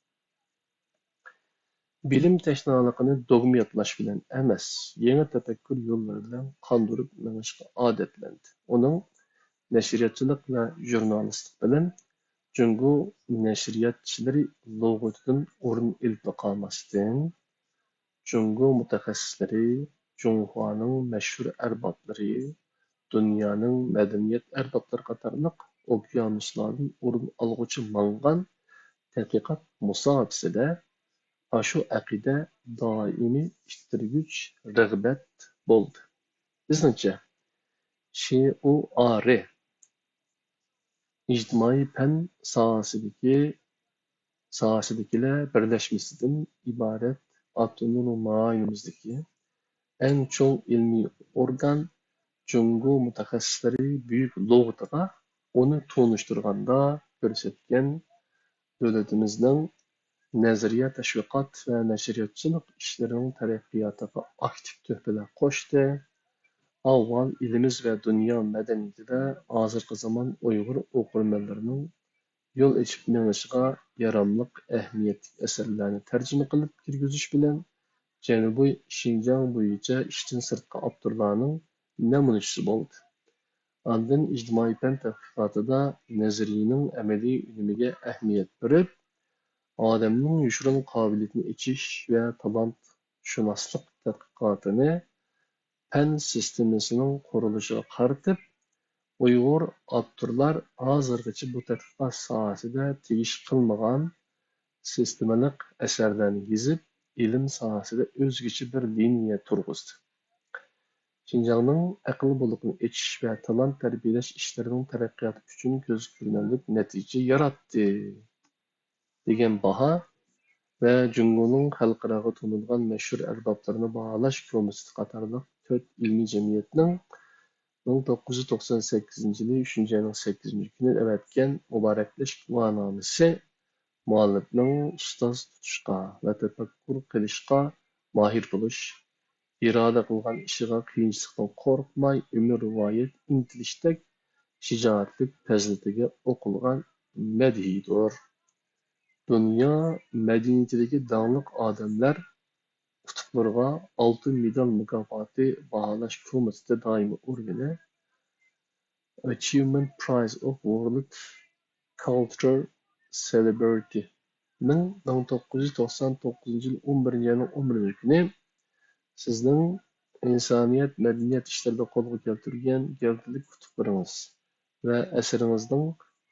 بىلىم تەشنالىقىنى دوگما يادلاش بىلەن ئەمەس، يېڭى تەپەككۇر يوللىرى بىلەن قاندۇرۇپ مېڭىشقا ئادەتلەندى. ئۇنىڭ نەشرىياتچىلىق ۋە ژۇرنالىستلىق بىلەن جۇڭگو نەشرىياتچىلىرى لۇغىتىدىن ئورۇن ئېلىپلا قالماستىن، جۇڭگو مۇتەخەسسىسلىرى، جۇڭخۇانىڭ مەشھۇر ئەربابلىرى، دۇنيانىڭ مەدەنىيەت ئەربابلىرى قاتارلىق ئوقيانۇسلاردىن ئورۇن ئالغۇچە ماڭغان تەتقىقات مۇساپىسىدە ئاشۇ ئەقىدە دائىمىي ئىتتىرگۈچ رىغبەت بولدى. بىزنىڭچە، شىئۇ ئارى ئىجتىمائىي پەن ساھەسىدىكى، ساھەسىدىكىلەر بىرلەشمىسىدىن ئىبارەت ئاپتونوم رايونىمىزدىكى ئەڭ چوڭ ئىلمىي ئورگان، جۇڭگو مۇتەخەسسىسلىرى بۈيۈك لۇغىتىغا ئۇنى تونۇشتۇرغاندا كۆرسەتكەن دۆلىتىمىزنىڭ نەزەرىيە، تەشۋىقات ۋە نەشرىياتچىلىق ئىشلىرىنىڭ تەرەققىياتىغا ئاكتىپ تۆھپىلەر قوشتى. ئاۋۋال ئېلىمىز ۋە دۇنيا مەدەنىيىتىدە ھازىرقى زامان ئۇيغۇر ئوقۇرمەنلىرىنىڭ يول ئېچىپ مېڭىشىغا ياراملىق ئەھمىيەتلىك ئەسەرلەرنى تەرجىمە قىلىپ كىرگۈزۈش بىلەن جەنۇبىي شىنجاڭ بويىچە ئىشتىن سىرتقى ئاپتورلارنىڭ نەمۇنىچىسى بولدى. ئاندىن ئىجتىمائىي پەن تەتقىقاتىدا نەزەرىيىنىڭ ئەمەلىي ئۈنۈمىگە ئەھمىيەت بېرىپ، ئادەمنىڭ يوشۇرۇن قابىلىيىتىنى ئېچىش ۋە تالانتشۇناسلىق تەتقىقاتىنى پەن سىستېمىسىنىڭ قۇرۇلۇشىغا قارىتىپ، ئۇيغۇر ئاپتورلار ھازىرغىچە بۇ تەتقىقات ساھەسىدە تېگىش قىلمىغان سىستېمىلىق ئەسەرلەرنى يېزىپ، ئىلىم ساھەسىدە ئۆزگىچە بىر لىنىيە تۇرغۇزدى. شىنجاڭنىڭ ئەقىل بولۇقىنى ئېچىش ۋە تالانت تەربىيەلەش ئىشلىرىنىڭ تەرەققىياتى ئۈچۈن كۆزگە كۆرۈنەرلىك نەتىجە ياراتتى. دېگەن باھا ۋە جۇڭگونىڭ خەلقئاراغا تونۇلغان مەشھۇر ئەربابلىرىنى باھالاش كومىتېتى قاتارلىق تۆت ئىلمىي جەمئىيەتنىڭ مىڭ توققۇز يۈز توقسان سەككىزىنچى يىلى ئۈچىنچى ئاينىڭ سەككىزىنچى كۈنى ئەۋەتكەن مۇبارەكلەش گۇۋاھنامىسى مۇئەللىپنىڭ ئۇستاز تۇتۇشقا ۋە تەپەككۇر قىلىشقا ماھىر بولۇش، ئىرادە قىلغان ئىشىغا قىيىنچىلىقتىن قورقماي ئۆمۈر رىۋايەت ئىنتىلىشتەك شىجائەتلىك پەزىلىتىگە ئوقۇلغان مەدھىيدۇر. دۇنيا مەدەنىيىتىدىكى داڭلىق ئادەملەر ئۇتۇقلىرىغا ئالتۇن مېدال مۇكاپاتى باھالاش كومىتېتى دائىمىي ئورگىنى Achievement Prize of World Cultural Celebrity نىڭ مىڭ توققۇز يۈز توقسان توققۇزىنچى يىل ئون بىرىنچى ئاينىڭ ئون بىرىنچى كۈنى سىزنىڭ ئىنسانىيەت مەدەنىيەت ئىشلىرىدا قولغا كەلتۈرگەن گەۋدىلىك ئۇتۇقلىرىڭىز ۋە ئەسىرىڭىزنىڭ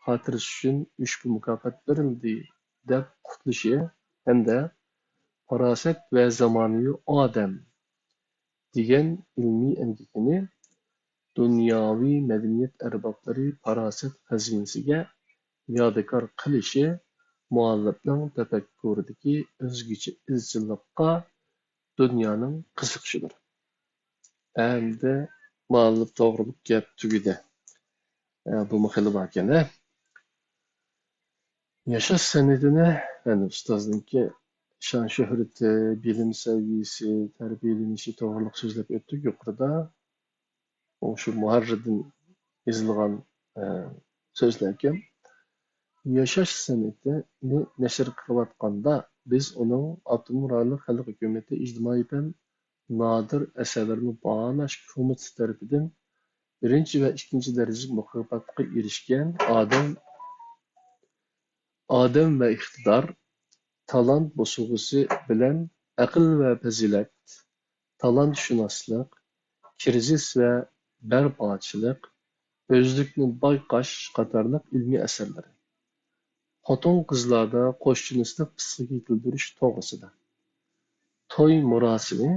خاتىرىسى ئۈچۈن ئۇشبۇ مۇكاپات بېرىلدى، دەپ قۇتلىشى ھەمدە پاراسەت ۋە زامانىۋى ئادەم دېگەن ئىلمىي ئەمگىكىنى دۇنياۋى مەدەنىيەت ئەربابلىرى پاراسەت خەزىنىسىگە يادىكار قىلىشى مۇئەللىپنىڭ تەپەككۇرىدىكى ئۆزگىچە ئىزچىللىققا دۇنيانىڭ قىزىقىشىدۇر. ئەمدى مۇئەللىپ توغرۇلۇق گەپ تۈگىدى. ئە، بۇمۇ خېلى باركەن، ھە؟ ياشاش سەنئىتىنى، يەنى ئۇستازنىڭكى شان-شۆھرىتى، بىلىم سەۋىيىسى، تەربىيەلىنىشى توغرۇلۇق سۆزلەپ ئۆتتۇق يۇقىرىدا. ئۇ شۇ مۇھەررىردىن يېزىلغان، ئە، سۆزلەركەن. ياشاش سەنئىتىنى نەشر قىلىۋاتقاندا، بىز ئۇنىڭ ئاپتونوم رايونلۇق خەلق ھۆكۈمىتى ئىجتىمائىي پەن نادىر ئەسەرلىرىنى باھالاش كومىتېتى تەرىپىدىن بىرىنچى ۋە ئىككىنچى دەرىجىلىك مۇكاپاتقا ئېرىشكەن ئادەم، ئادەم ۋە ئىقتىدار، تالانت بوسۇغىسى بىلەن ئەقىل ۋە پەزىلەت، تالانتشۇناسلىق، كىرىزىس ۋە بەرپاچىلىق، ئۆزلۈكنى بايقاش قاتارلىق ئىلمىي ئەسەرلىرى، خوتۇن-قىزلاردا قوشچىنىسلىق پىسخىكا يېتىلدۈرۈش توغرىسىدا، توي مۇراسىمى،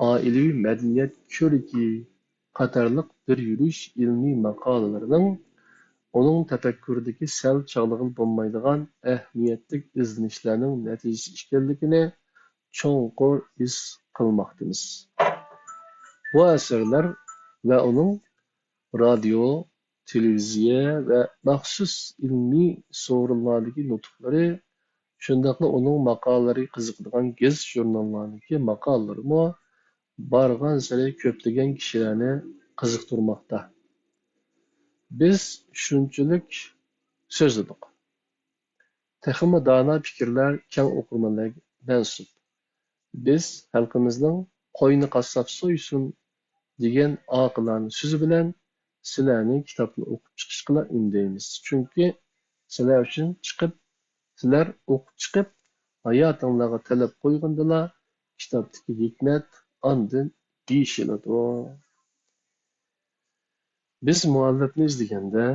ئائىلىۋى مەدەنىيەت كۆرىكى قاتارلىق بىر يۈرۈش ئىلمىي ماقالىلىرىنىڭ ئۇنىڭ تەپەككۇرىدىكى سەل چاغلىغىلى بولمايدىغان ئەھمىيەتلىك ئىزدىنىشلەرنىڭ نەتىجىسى ئىكەنلىكىنى چوڭقۇر ھېس قىلماقتىمىز. بۇ ئەسەرلەر ۋە ئۇنىڭ رادىيو، تېلېۋىزىيە ۋە مەخسۇس ئىلمىي سورۇنلاردىكى نۇتۇقلىرى، شۇنداقلا ئۇنىڭ ماقالىلىرىگە قىزىقىدىغان گېزىت-ژۇرناللاردىكى ماقالىلىرىمۇ بارغانسېرى كۆپلىگەن كىشىلەرنى قىزىقتۇرماقتا. بىز شۇنچىلىك سۆزلىدۇق. تېخىمۇ دانا پىكىرلەر كەڭ ئوقۇرمەنلەرگە مەنسۇپ. بىز خەلقىمىزنىڭ «قوينى قاسساپ سويسۇن» دېگەن ئاقىلانە سۆزى بىلەن سىلەرنى كىتابنى ئوقۇپ چىقىشقىلا ئۈندەيمىز. چۈنكى سىلەر ئۈچۈن چىقىپ، سىلەر ئوقۇپ چىقىپ، ھاياتىڭلارغا تەلەپ قويغاندىلا، كىتابتىكى ھېكمەت ئاندىن دېيىشىلىدۇ. بىز مۇئەللىپنى ئىزدىگەندە،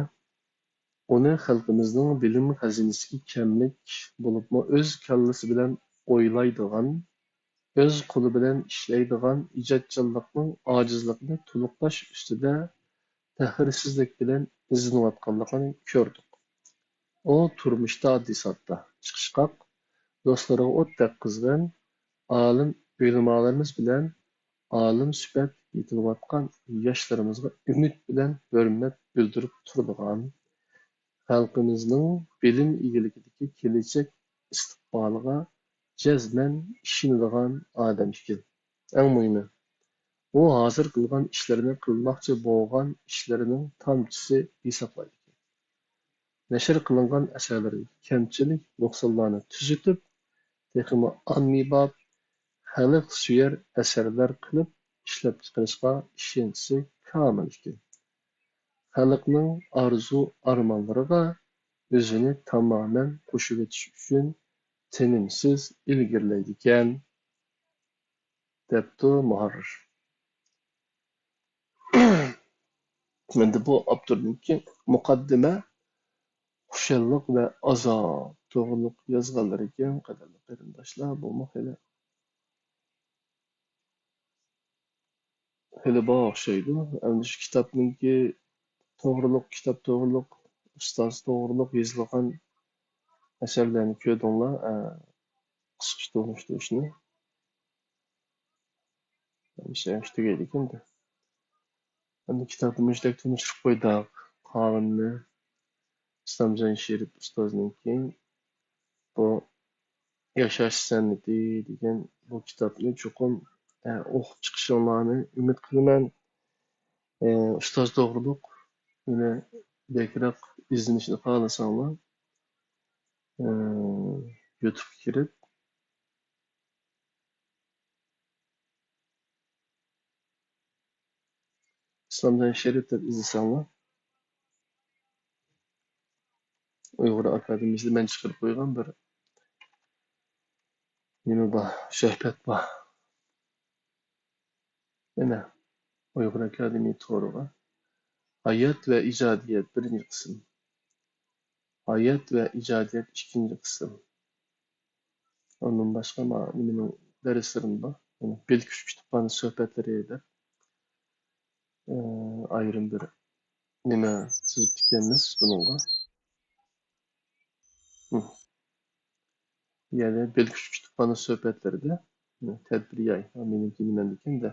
ئۇنى خەلقىمىزنىڭ بىلىم خەزىنىسىگە كەملىك، بولۇپمۇ ئۆز كاللىسى بىلەن ئويلايدىغان، ئۆز قولى بىلەن ئىشلەيدىغان، ئىجادچانلىقنىڭ ئاجىزلىقىنى تولۇقلاش ئۈستىدە تەخىرسىزلىك بىلەن ئىزدىنىۋاتقانلىقىنى كۆردۇق. ئۇ تۇرمۇشتا ئاددىي-ساددا، چىقىشقاق، دوستلىرىغا ئوتتەك قىزغىن، ئالىم ئۆلىمالىرىمىز بىلەن ئالىم سۈپەت يېتىلىۋاتقان ياشلىرىمىزغا ئۈمىد بىلەن ھۆرمەت بىلدۈرۈپ تۇرىدىغان، خەلقىمىزنىڭ بىلىم ئىگىلىكىدىكى كېلەچەك ئىستىقبالىغا جەزمەن ئىشىنىدىغان ئادەم ئىكەن. ئەڭ مۇھىمى، ئۇ ھازىر قىلغان ئىشلىرىنى، قىلماقچى بولغان ئىشلىرىنىڭ تامچىسى ھېسابلايدىكەن. نەشر قىلىنغان ئەسەرلىرىدىكى كەمچىلىك، نۇقسانلارنى تۈزىتىپ، تېخىمۇ ئاممىباب، خەلق سۆيەر ئەسەرلەر قىلىپ ئىشلەپچىقىرىشقا ئىشەنچى كامىل ئىكەن. خەلقنىڭ ئارزۇ-ئارمانلىرىغا ئۆزىنى تامامەن قوشۇۋېتىش ئۈچۈن تىنىمسىز ئىلگىرىلەيدىكەن، دەپتۇ مۇھەررىر. ئەمدى بۇ ئاپتورنىڭكى مۇقەددىمە، خۇشاللىق ۋە ئازاب توغرۇلۇق يازغانلىرى ئىكەن، قەدىرلىك قېرىنداشلار. بۇمۇ خېلى، خېلى بار ئوخشايدۇ. ئەمدى شۇ كىتابنىڭكى توغرۇلۇق، كىتاب توغرۇلۇق، ئۇستاز توغرۇلۇق يېزىلغان ئەسەرلەرنى كۆردۈڭلار، ئە، قىسقىچە تونۇشتۇرۇشنى. ھەمىشە ياخشى تۈگەيدىكەن-دە. ئەمدى كىتابنى مۇشۇنداق تونۇشتۇرۇپ قويدۇق. قالغىنىنى ئىسلامجان شېرىپ ئۇستازنىڭكى بۇ ياشاش سەنئىتى دېگەن بۇ كىتابنى چوقۇم، ئە، ئوقۇپ چىقىشىڭلارنى ئۈمىد قىلىمەن. ئە، ئۇستاز توغرۇلۇق يەنە بەكرەك ئىزدىنىشنى خالىساڭلار، ئە، يۇتۇبقا كىرىپ، ئىسلامجان شېرىپ دەپ ئىزدىسەڭلار، ئۇيغۇر ئاكادېمىيىسىدا مەن چىقىرىپ قويغان بىر نېمە بار، سۆھبەت بار. مانا، ئۇيغۇر ئاكادېمىيە تورىغا. ھايات ۋە ئىجادىيەت، بىرىنچى قىسىم. ھايات ۋە ئىجادىيەت، ئىككىنچى قىسىم. ئۇندىن باشقا ما-، نېمىنىڭ دەرسلىرىمۇ بار. يەنە بىلكۈچ كۇتۇپخانا سۆھبەتلىرى دەپ، ئى، ئايرىم بىر نېمە تىزىپتىكەنمىز بۇنىڭغا. ھم. يەنى بىلكۈچ كۇتۇپخانا سۆھبەتلىرىدە، تەدبىر ياي، مېنىڭكى نېمەمدىكىن دە.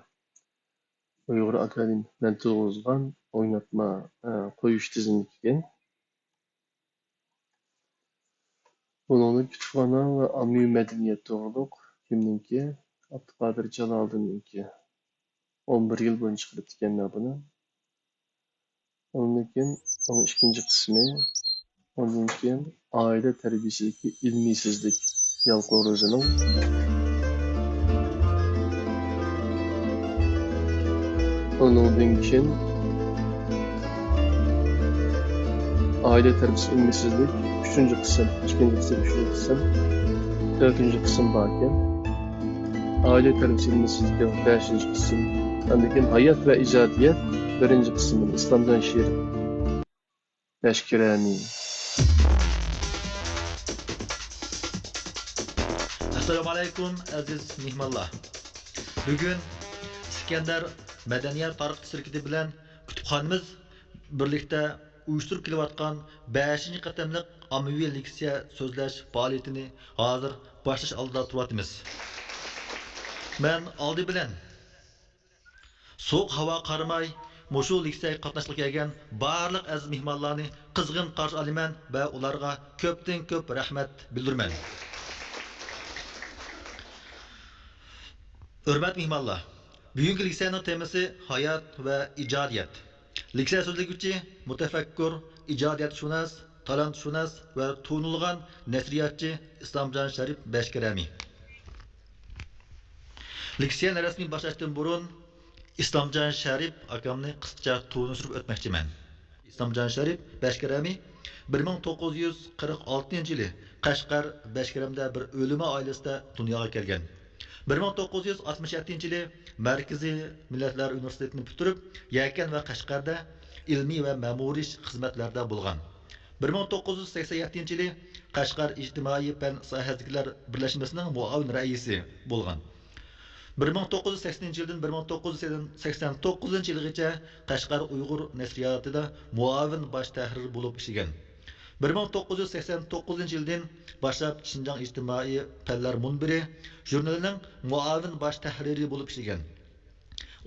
ئۇيغۇر ئاكادېمىيە مەن تۇرغۇزغان ئويناتما، ئە، قويۇش تىزىملىكى ئىكەن. بۇنىڭدا كۇتۇپخانا ۋە ئاممىۋى مەدەنىيەت توغرۇلۇق كىمنىڭكى؟ ئابدۇقادىر جالالىدىننىڭكى. ئون بىر يىل بۇرۇن چىقىرىپتىكەنلەر بۇنى. ئۇندىن كېيىن ئۇنىڭ ئىككىنچى قىسمى، ئۇندىن كېيىن ئائىلە تەربىيەسىدىكى ئىلمىيسىزلىك، يالقۇن روزىنىڭ. ئۇنىڭدىن كېيىن ئائىلە تەربىيەسى، ئىلمىيسىزلىك، ئۈچىنچى قىسىم، ئىككىنچى قىسىم، ئۈچىنچى قىسىم، تۆتىنچى قىسىم باركەن. ئائىلە تەربىيەسى، ئىلمىيسىزلىك، بەشىنچى قىسىم. ئاندىن كېيىن ھايات ۋە ئىجادىيەت، بىرىنچى قىسىم، ئىسلامجان شېرىپ لەشكىرانى. ئەسسالامۇئەلەيكۇم، ئەزىز مېھمانلار! بۈگۈن ئىسكەندەر مەدەنىيەت تارقىتىش شىركىتى بىلەن كۇتۇپخانىمىز بىرلىكتە ئۇيۇشتۇرۇپ كېلىۋاتقان بەشىنچى قېتىملىق ئاممىۋى لېكسىيە سۆزلەش پائالىيىتىنى ھازىر باشلاش ئالدىدا تۇرۇۋاتىمىز. مەن ئالدى بىلەن سوغۇق ھاۋاغا قارىماي، مۇشۇ لېكسىيەگە قاتناشقىلى كەلگەن بارلىق ئەزىز مېھمانلارنى قىزغىن قارشى ئالىمەن ۋە ئۇلارغا كۆپتىن كۆپ رەھمەت بىلدۈرىمەن. ھۆرمەتلىك مېھمانلار، بۈگۈنكى لېكسىيەنىڭ تېمىسى ھايات ۋە ئىجادىيەت. لېكسىيە سۆزلىگۈچى مۇتەپەككۇر، ئىجادىيەتشۇناس، تالانتشۇناس ۋە تونۇلغان نەشرىياتچى ئىسلامجان شەرىپ بەشكىرەمى. لېكسىيەنى رەسمىي باشلاشتىن بۇرۇن، ئىسلامجان شەرىپ ئاكامنى قىسقىچە تونۇشتۇرۇپ ئۆتمەكچىمەن. ئىسلامجان شەرىپ بەشكىرەمى بىر مىڭ توققۇز يۈز قىرىق ئالتىنچى يىلى قەشقەر بەشكىرەمدە بىر ئۆلىما ئائىلىسىدە دۇنياغا كەلگەن. بىر مىڭ توققۇز يۈز ئاتمىش يەتتىنچى يىلى مەركىزىي مىللەتلەر ئۇنىۋېرسىتېتىنى پۈتتۈرۈپ، يەكەن ۋە قەشقەردە ئىلمىي ۋە مەمۇرىي خىزمەتلەردە بولغان. بىر مىڭ توققۇز يۈز سەكسەن يەتتىنچى يىلى قەشقەر ئىجتىمائىي پەن ساھەسىدىكىلەر بىرلەشمىسىنىڭ مۇئاۋىن رەئىسى بولغان. بىر مىڭ توققۇز يۈز سەكسىنىنچى يىلدىن بىر مىڭ توققۇز يۈز سەكسەن توققۇزىنچى يىلغىچە قەشقەر ئۇيغۇر نەشرىياتىدا مۇئاۋىن باش تەھرىر بولۇپ ئىشلىگەن. بىر مىڭ توققۇز يۈز سەكسەن توققۇزىنچى يىلدىن باشلاپ شىنجاڭ ئىجتىمائىي پەنلەر مۇنبىرى ژۇرنىلىنىڭ مۇئاۋىن باش تەھرىرى بولۇپ ئىشلىگەن.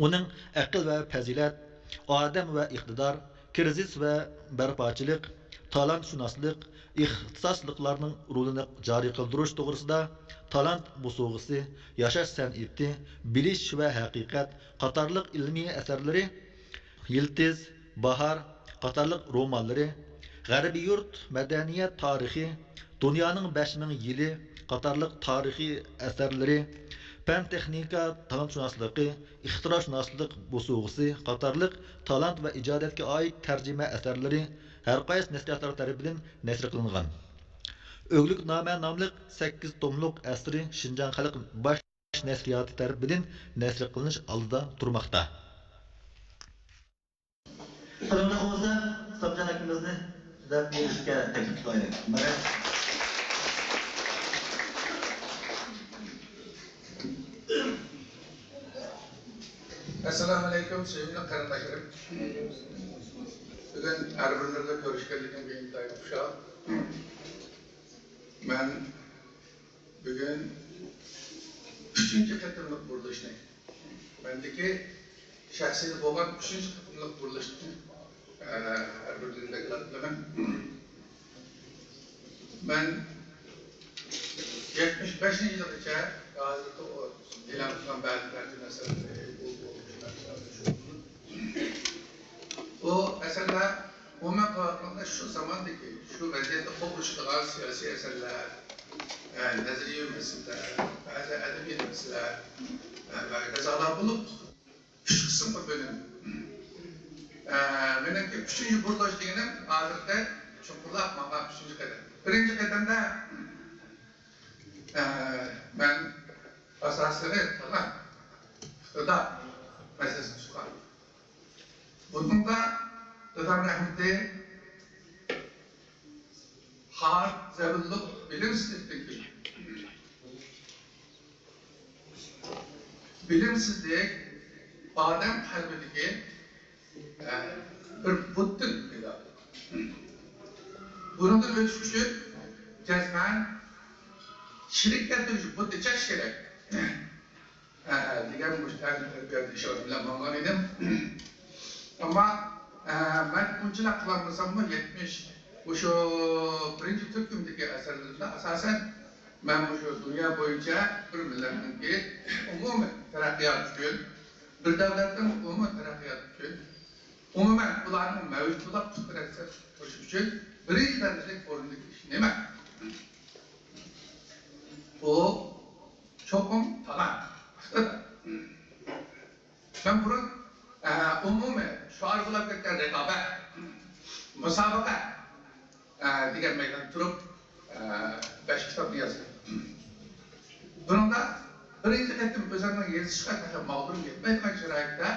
ئۇنىڭ ئەقىل ۋە پەزىلەت، ئادەم ۋە ئىقتىدار، كىرىزىس ۋە بەرپاچىلىق، تالانتشۇناسلىق، ئىختىساسلىقلارنىڭ رولىنى جارى قىلدۇرۇش توغرىسىدا تالانت بوسۇغىسى، ياشاش سەنئىتى، بىلىش ۋە ھەقىقەت قاتارلىق ئىلمىي ئەسەرلىرى، يىلتىز، باھار قاتارلىق رومانلىرى، غەربىي يۇرت مەدەنىيەت تارىخى، دۇنيانىڭ بەش مىڭ يىلى قاتارلىق تارىخىي ئەسەرلىرى، پەن-تېخنىكا تالانتشۇناسلىقى، ئىختىراشۇناسلىق بوسۇغىسى قاتارلىق تالانت ۋە ئىجادىيەتكە ئائىت تەرجىمە ئەسەرلىرى ھەرقايسى نەشرىياتلار تەرىپىدىن نەشر قىلىنغان. ئۆگلۈكنامە ناملىق سەككىز توملۇق ئەسىرى شىنجاڭ خەلق باش نەشرىياتى تەرىپىدىن نەشر قىلىنىش ئالدىدا تۇرماقتا. قىلىملىقىمىزدا ئىسلامجان ئاكىمىزنى دەپ بېرىشكە تەكلىپ قىلايلى. مەرھەمەت. ئەسسالامۇئەلەيكۇم، سۆيۈملۈك قېرىنداشلىرىم. بۈگۈن ھەر بىرىڭلارنى كۆرۈشكەنلىكىمگە ئىنتايىن خۇشال. مەن بۈگۈن ئۈچىنچى قېتىملىق بۇرۇلۇشنى، مەندىكى شەخسىيدە بولغان ئۈچىنچى قېتىملىق بۇرۇلۇشنى، ئە، ھەر بىرىدىن دوكلات قىلىمەن. مەن يەتمىش بەشىنچى يىلغىچە، ھازىرقى ئۇ ئېلان قىلغان بەزى تەرجىمە ئەسەرلىرى، بۇ، بۇ، شۇ ئەسەرلەر شۇ. بۇ ئەسەرلەر ئومۇمەن قاراپ ئېيتقاندا شۇ زاماندىكى، شۇ ۋەزىيەتتە قولغا چۈشىدىغان سىياسىي ئەسەرلەر، ئە، نەزەرىيەۋى مەسىلىلەر، بەزى ئەدەبىي مەسىلىلەر، ئە، ۋە غەزەللەر بولۇپ، ئۈچ قىسىمغا بۆلۈنىدۇ. ئە، مېنىڭكى ئۈچىنچى بۇرۇلۇش دېگىنىم ھازىرقى چوڭقۇرلاپ ماڭغان ئۈچىنچى قەدەم. بىرىنچى قەدەمدە، ئە، مەن ئاساسلىقى تالانت، ئىقتىدار مەسىلىسىنى تۇتقان. بۇنىڭدا دادام رەھمىتى خار، زەبۇنلۇق بىلىمسىزلىكتىن كېلىدۇ. بىلىمسىزلىك ئادەم قەلبىدىكى، ئە، بىر بۇتتىن پەيدا بولىدۇ. بۇنىڭدىن ئۆتۈش ئۈچۈن جەزمەن شېرىك كەلتۈرۈش بۇتى چېچىش كېرەك. ئە، دېگەن مۇشۇ تەلىم تەربىيە ئىشلىرى بىلەن ماڭغان ئىدىم. ئەمما، ئە، مەن ئۇنچىلا قىلالمىساممۇ، يەتمىش، مۇشۇ بىرىنچى تۈركۈمدىكى ئەسەرلىرىمدە ئاساسەن مەن مۇشۇ دۇنيا بويىچە بىر مىللەتنىڭكى ئومۇمىي تەرەققىياتى ئۈچۈن، بىر دۆلەتنىڭ ئومۇمىي تەرەققىياتى ئۈچۈن، ئومۇمەن ئۇلارنىڭ مەۋجۇت بولۇپ پۇت تىرەشسە تۇرۇشى ئۈچۈن بىرىنچى دەرىجىلىك ئورۇندىكى ئىش نېمە؟ بۇ چوقۇم تالانت، ئىقتىدار. مەن بۇرۇن، ئە، ئومۇمىي شوئار بولاپ كەتكەن رىقابەت، مۇسابىقە، ئە، دېگەن مەيداندا تۇرۇپ، ئە، بەش كىتابنى يازدىم. بۇنىڭدا بىرىنچى قېتىم ئۆزۈمنىڭ يېزىشقا تېخى ماغدۇرۇم يەتمەيدىغان شارائىتتا،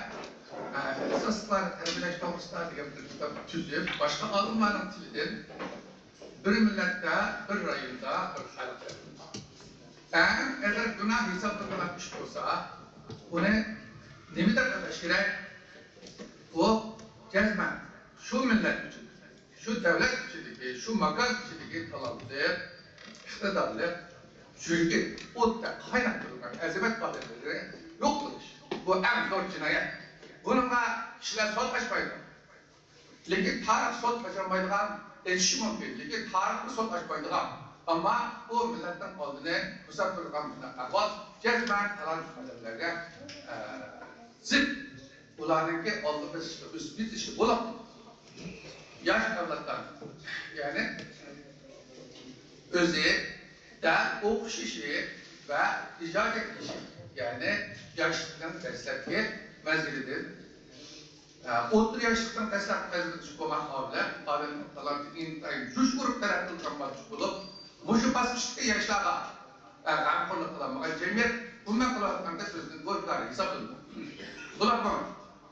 ئە، ئىختىساسلىقلارنى تەربىيەلەش توغرىسىدا دېگەن بىر كىتاب تۈزۈپ، باشقا ئالىملارنىڭ تىلىدىن بىر مىللەتتە، بىر رايوندا، بىر خەلقتە ئەڭ ئېغىر گۇناھ ھېسابلىنىدىغان ئىش بولسا، ئۇنى نېمە دەپ ئاتاش كېرەك؟ ئۇ جەزمەن شۇ مىللەت ئۈچۈن، شۇ دۆلەت ئىچىدىكى، شۇ ماكان ئىچىدىكى تالانتلىق، ئىقتىدارلىق، يۈرىكى ئوتتەك قايناپ تۇرىدىغان ئەزىمەت ئادەملىرىنى يوق قىلىش. بۇ ئەڭ زور جىنايەت. بۇنىڭغا كىشىلەر سوت ئاچمايدۇ. لېكىن تارىخ سوت ئاچالمايدىغان، ئېچىشى مۇمكىن، لېكىن تارىخمۇ سوت ئاچمايدىغان. ئەمما ئۇ مىللەتنىڭ ئالدىنى توسۇپ تۇرىدىغان بۇنداق ئەھۋال جەزمەن تالانت ئادەملەرگە، ئە، زىت. ئۇلارنىڭكى ئالدىدا ئىشقا ئۆسۈپ يېتىشى بولۇپ، ياش ئەۋلادلار، يەنى ئۆزى دەل ئوخشىشى ۋە ئىجادىيەت ئىشى، يەنى ياشلىقنىڭ دەسلەپكى مەزگىلىدىن، ئە، ئوتتۇرا ياشلىقنىڭ دەسلەپكى مەزگىلىدە چۈشۈپ بولغان ئادەم، ئادەمنىڭ تالانتى ئىنتايىن جۇش ئۇرۇپ تەرەققىي قىلغان ۋاقىت بولۇپ، مۇشۇ باسقۇچتىكى ياشلارغا، ئە، غەمخورلۇق قىلالمىغان جەمئىيەت ئۇنداق قىلىۋاتقاندا سۆزنىڭ گۇناھكارى ھېسابلىنىدۇ. بولۇپمۇ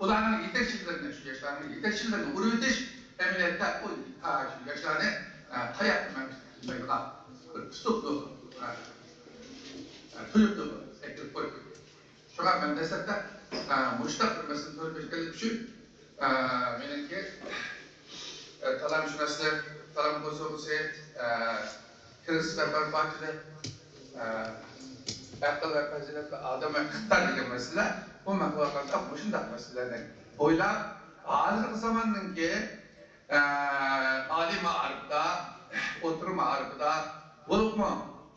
ئۇلارنىڭ يېتەكچىلىرىنى، شۇ ياشلارنىڭ يېتەكچىلىرىنى ئۇرۇۋېتىش ئەمەلىيەتتە ئۇ، ئا، شۇ ياشلارنى، ئا، تاياققا مەن بىلمەيدىغان بىر ئۇسلۇبتۇر، ئا، ئا، تۇيۇقتۇر، ئەكىرىپ قويۇپ. شۇڭا مەن دەسلەپتە، ئا، مۇشۇنداق بىر مەسىلىنى تۆرەپ ئۆتكەنلىكى ئۈچۈن، ئا، مېنىڭكى، ئا، تالانتشۇناسلىق، تالانت بوزۇغۇسى، ئا، كىرىزىس ۋە بەرپاچىلىق، ئە، ئەقىل ۋە پەزىلەت ۋە ئادەم ۋە ئىقتىدار دېگەن مەسىلىلەر، ئۇ مەقالىلەردە مۇشۇنداق مەسىلىلەرنى ئويلاپ، ھازىرقى زاماننىڭكى، ئە، ئالىي مائارىپتا، ئوتتۇرا مائارىپتا، بولۇپمۇ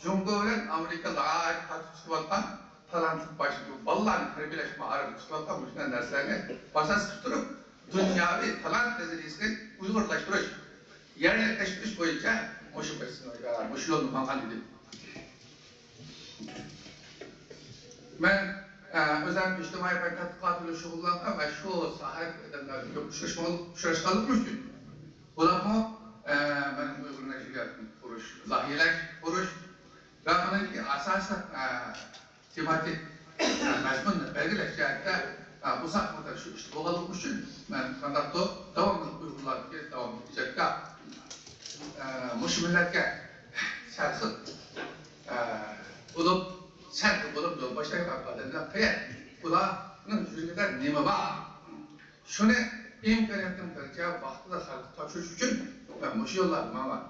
جۇڭگو بىلەن ئامېرىكا ناھايىتى قاتتىق تۇتۇۋاتقان تالانتلىق باش-، بالىلارنى تەربىيەلەش مائارىپىدا تۇتۇۋاتقان مۇشۇنداق نەرسىلەرنى ئاساس قىلىپ تۇرۇپ، دۇنياۋى تالانت نەزەرىيەسىنى ئۇيغۇرلاشتۇرۇش، يەرلىكلەشتۈرۈش بويىچە مۇشۇ، مۇشۇ يولنى ماڭغان ئىدى. مەن، ئە، ئۆزۈم ئىجتىمائىي پەن تەتقىقاتى بىلەن شۇغۇللانغان ۋە شۇ ساھەدىكى ئادەملەر بىلەن كۆپ ئۇچراشقان، ئۇچراشقانلىقىم ئۈچۈن، بۇلارمۇ، ئە، مەن ئۇيغۇر نەشرىياتىنى قۇرۇش، لايىھەلەش، قۇرۇش ۋە ئۇنىڭكى ئاساسلىق، ئە، تېماتىك مەزمۇننى بەلگىلەش جەھەتتە، ئا، ئۇزاق مۇددەت شۇ ئىشتا بولغانلىقى ئۈچۈن، مەن قانداقتۇر داۋاملىق ئۇيغۇرلاردىكى داۋاملىق ئىجادكار، ئا، مۇشۇ مىللەتكە سەرخىل، ئا، بولۇپ، سەرخىل بولۇپ يول باشلايدىغان ئادەملەر قەيەر؟ ئۇلارنىڭ يۈرىكىدە نېمە بار؟ شۇنى ئىمكانىيەتنىڭ بىرىچە ۋاقتىدا خەلققە تاپشۇرۇش ئۈچۈن مەن مۇشۇ يوللاردا ماڭىمەن.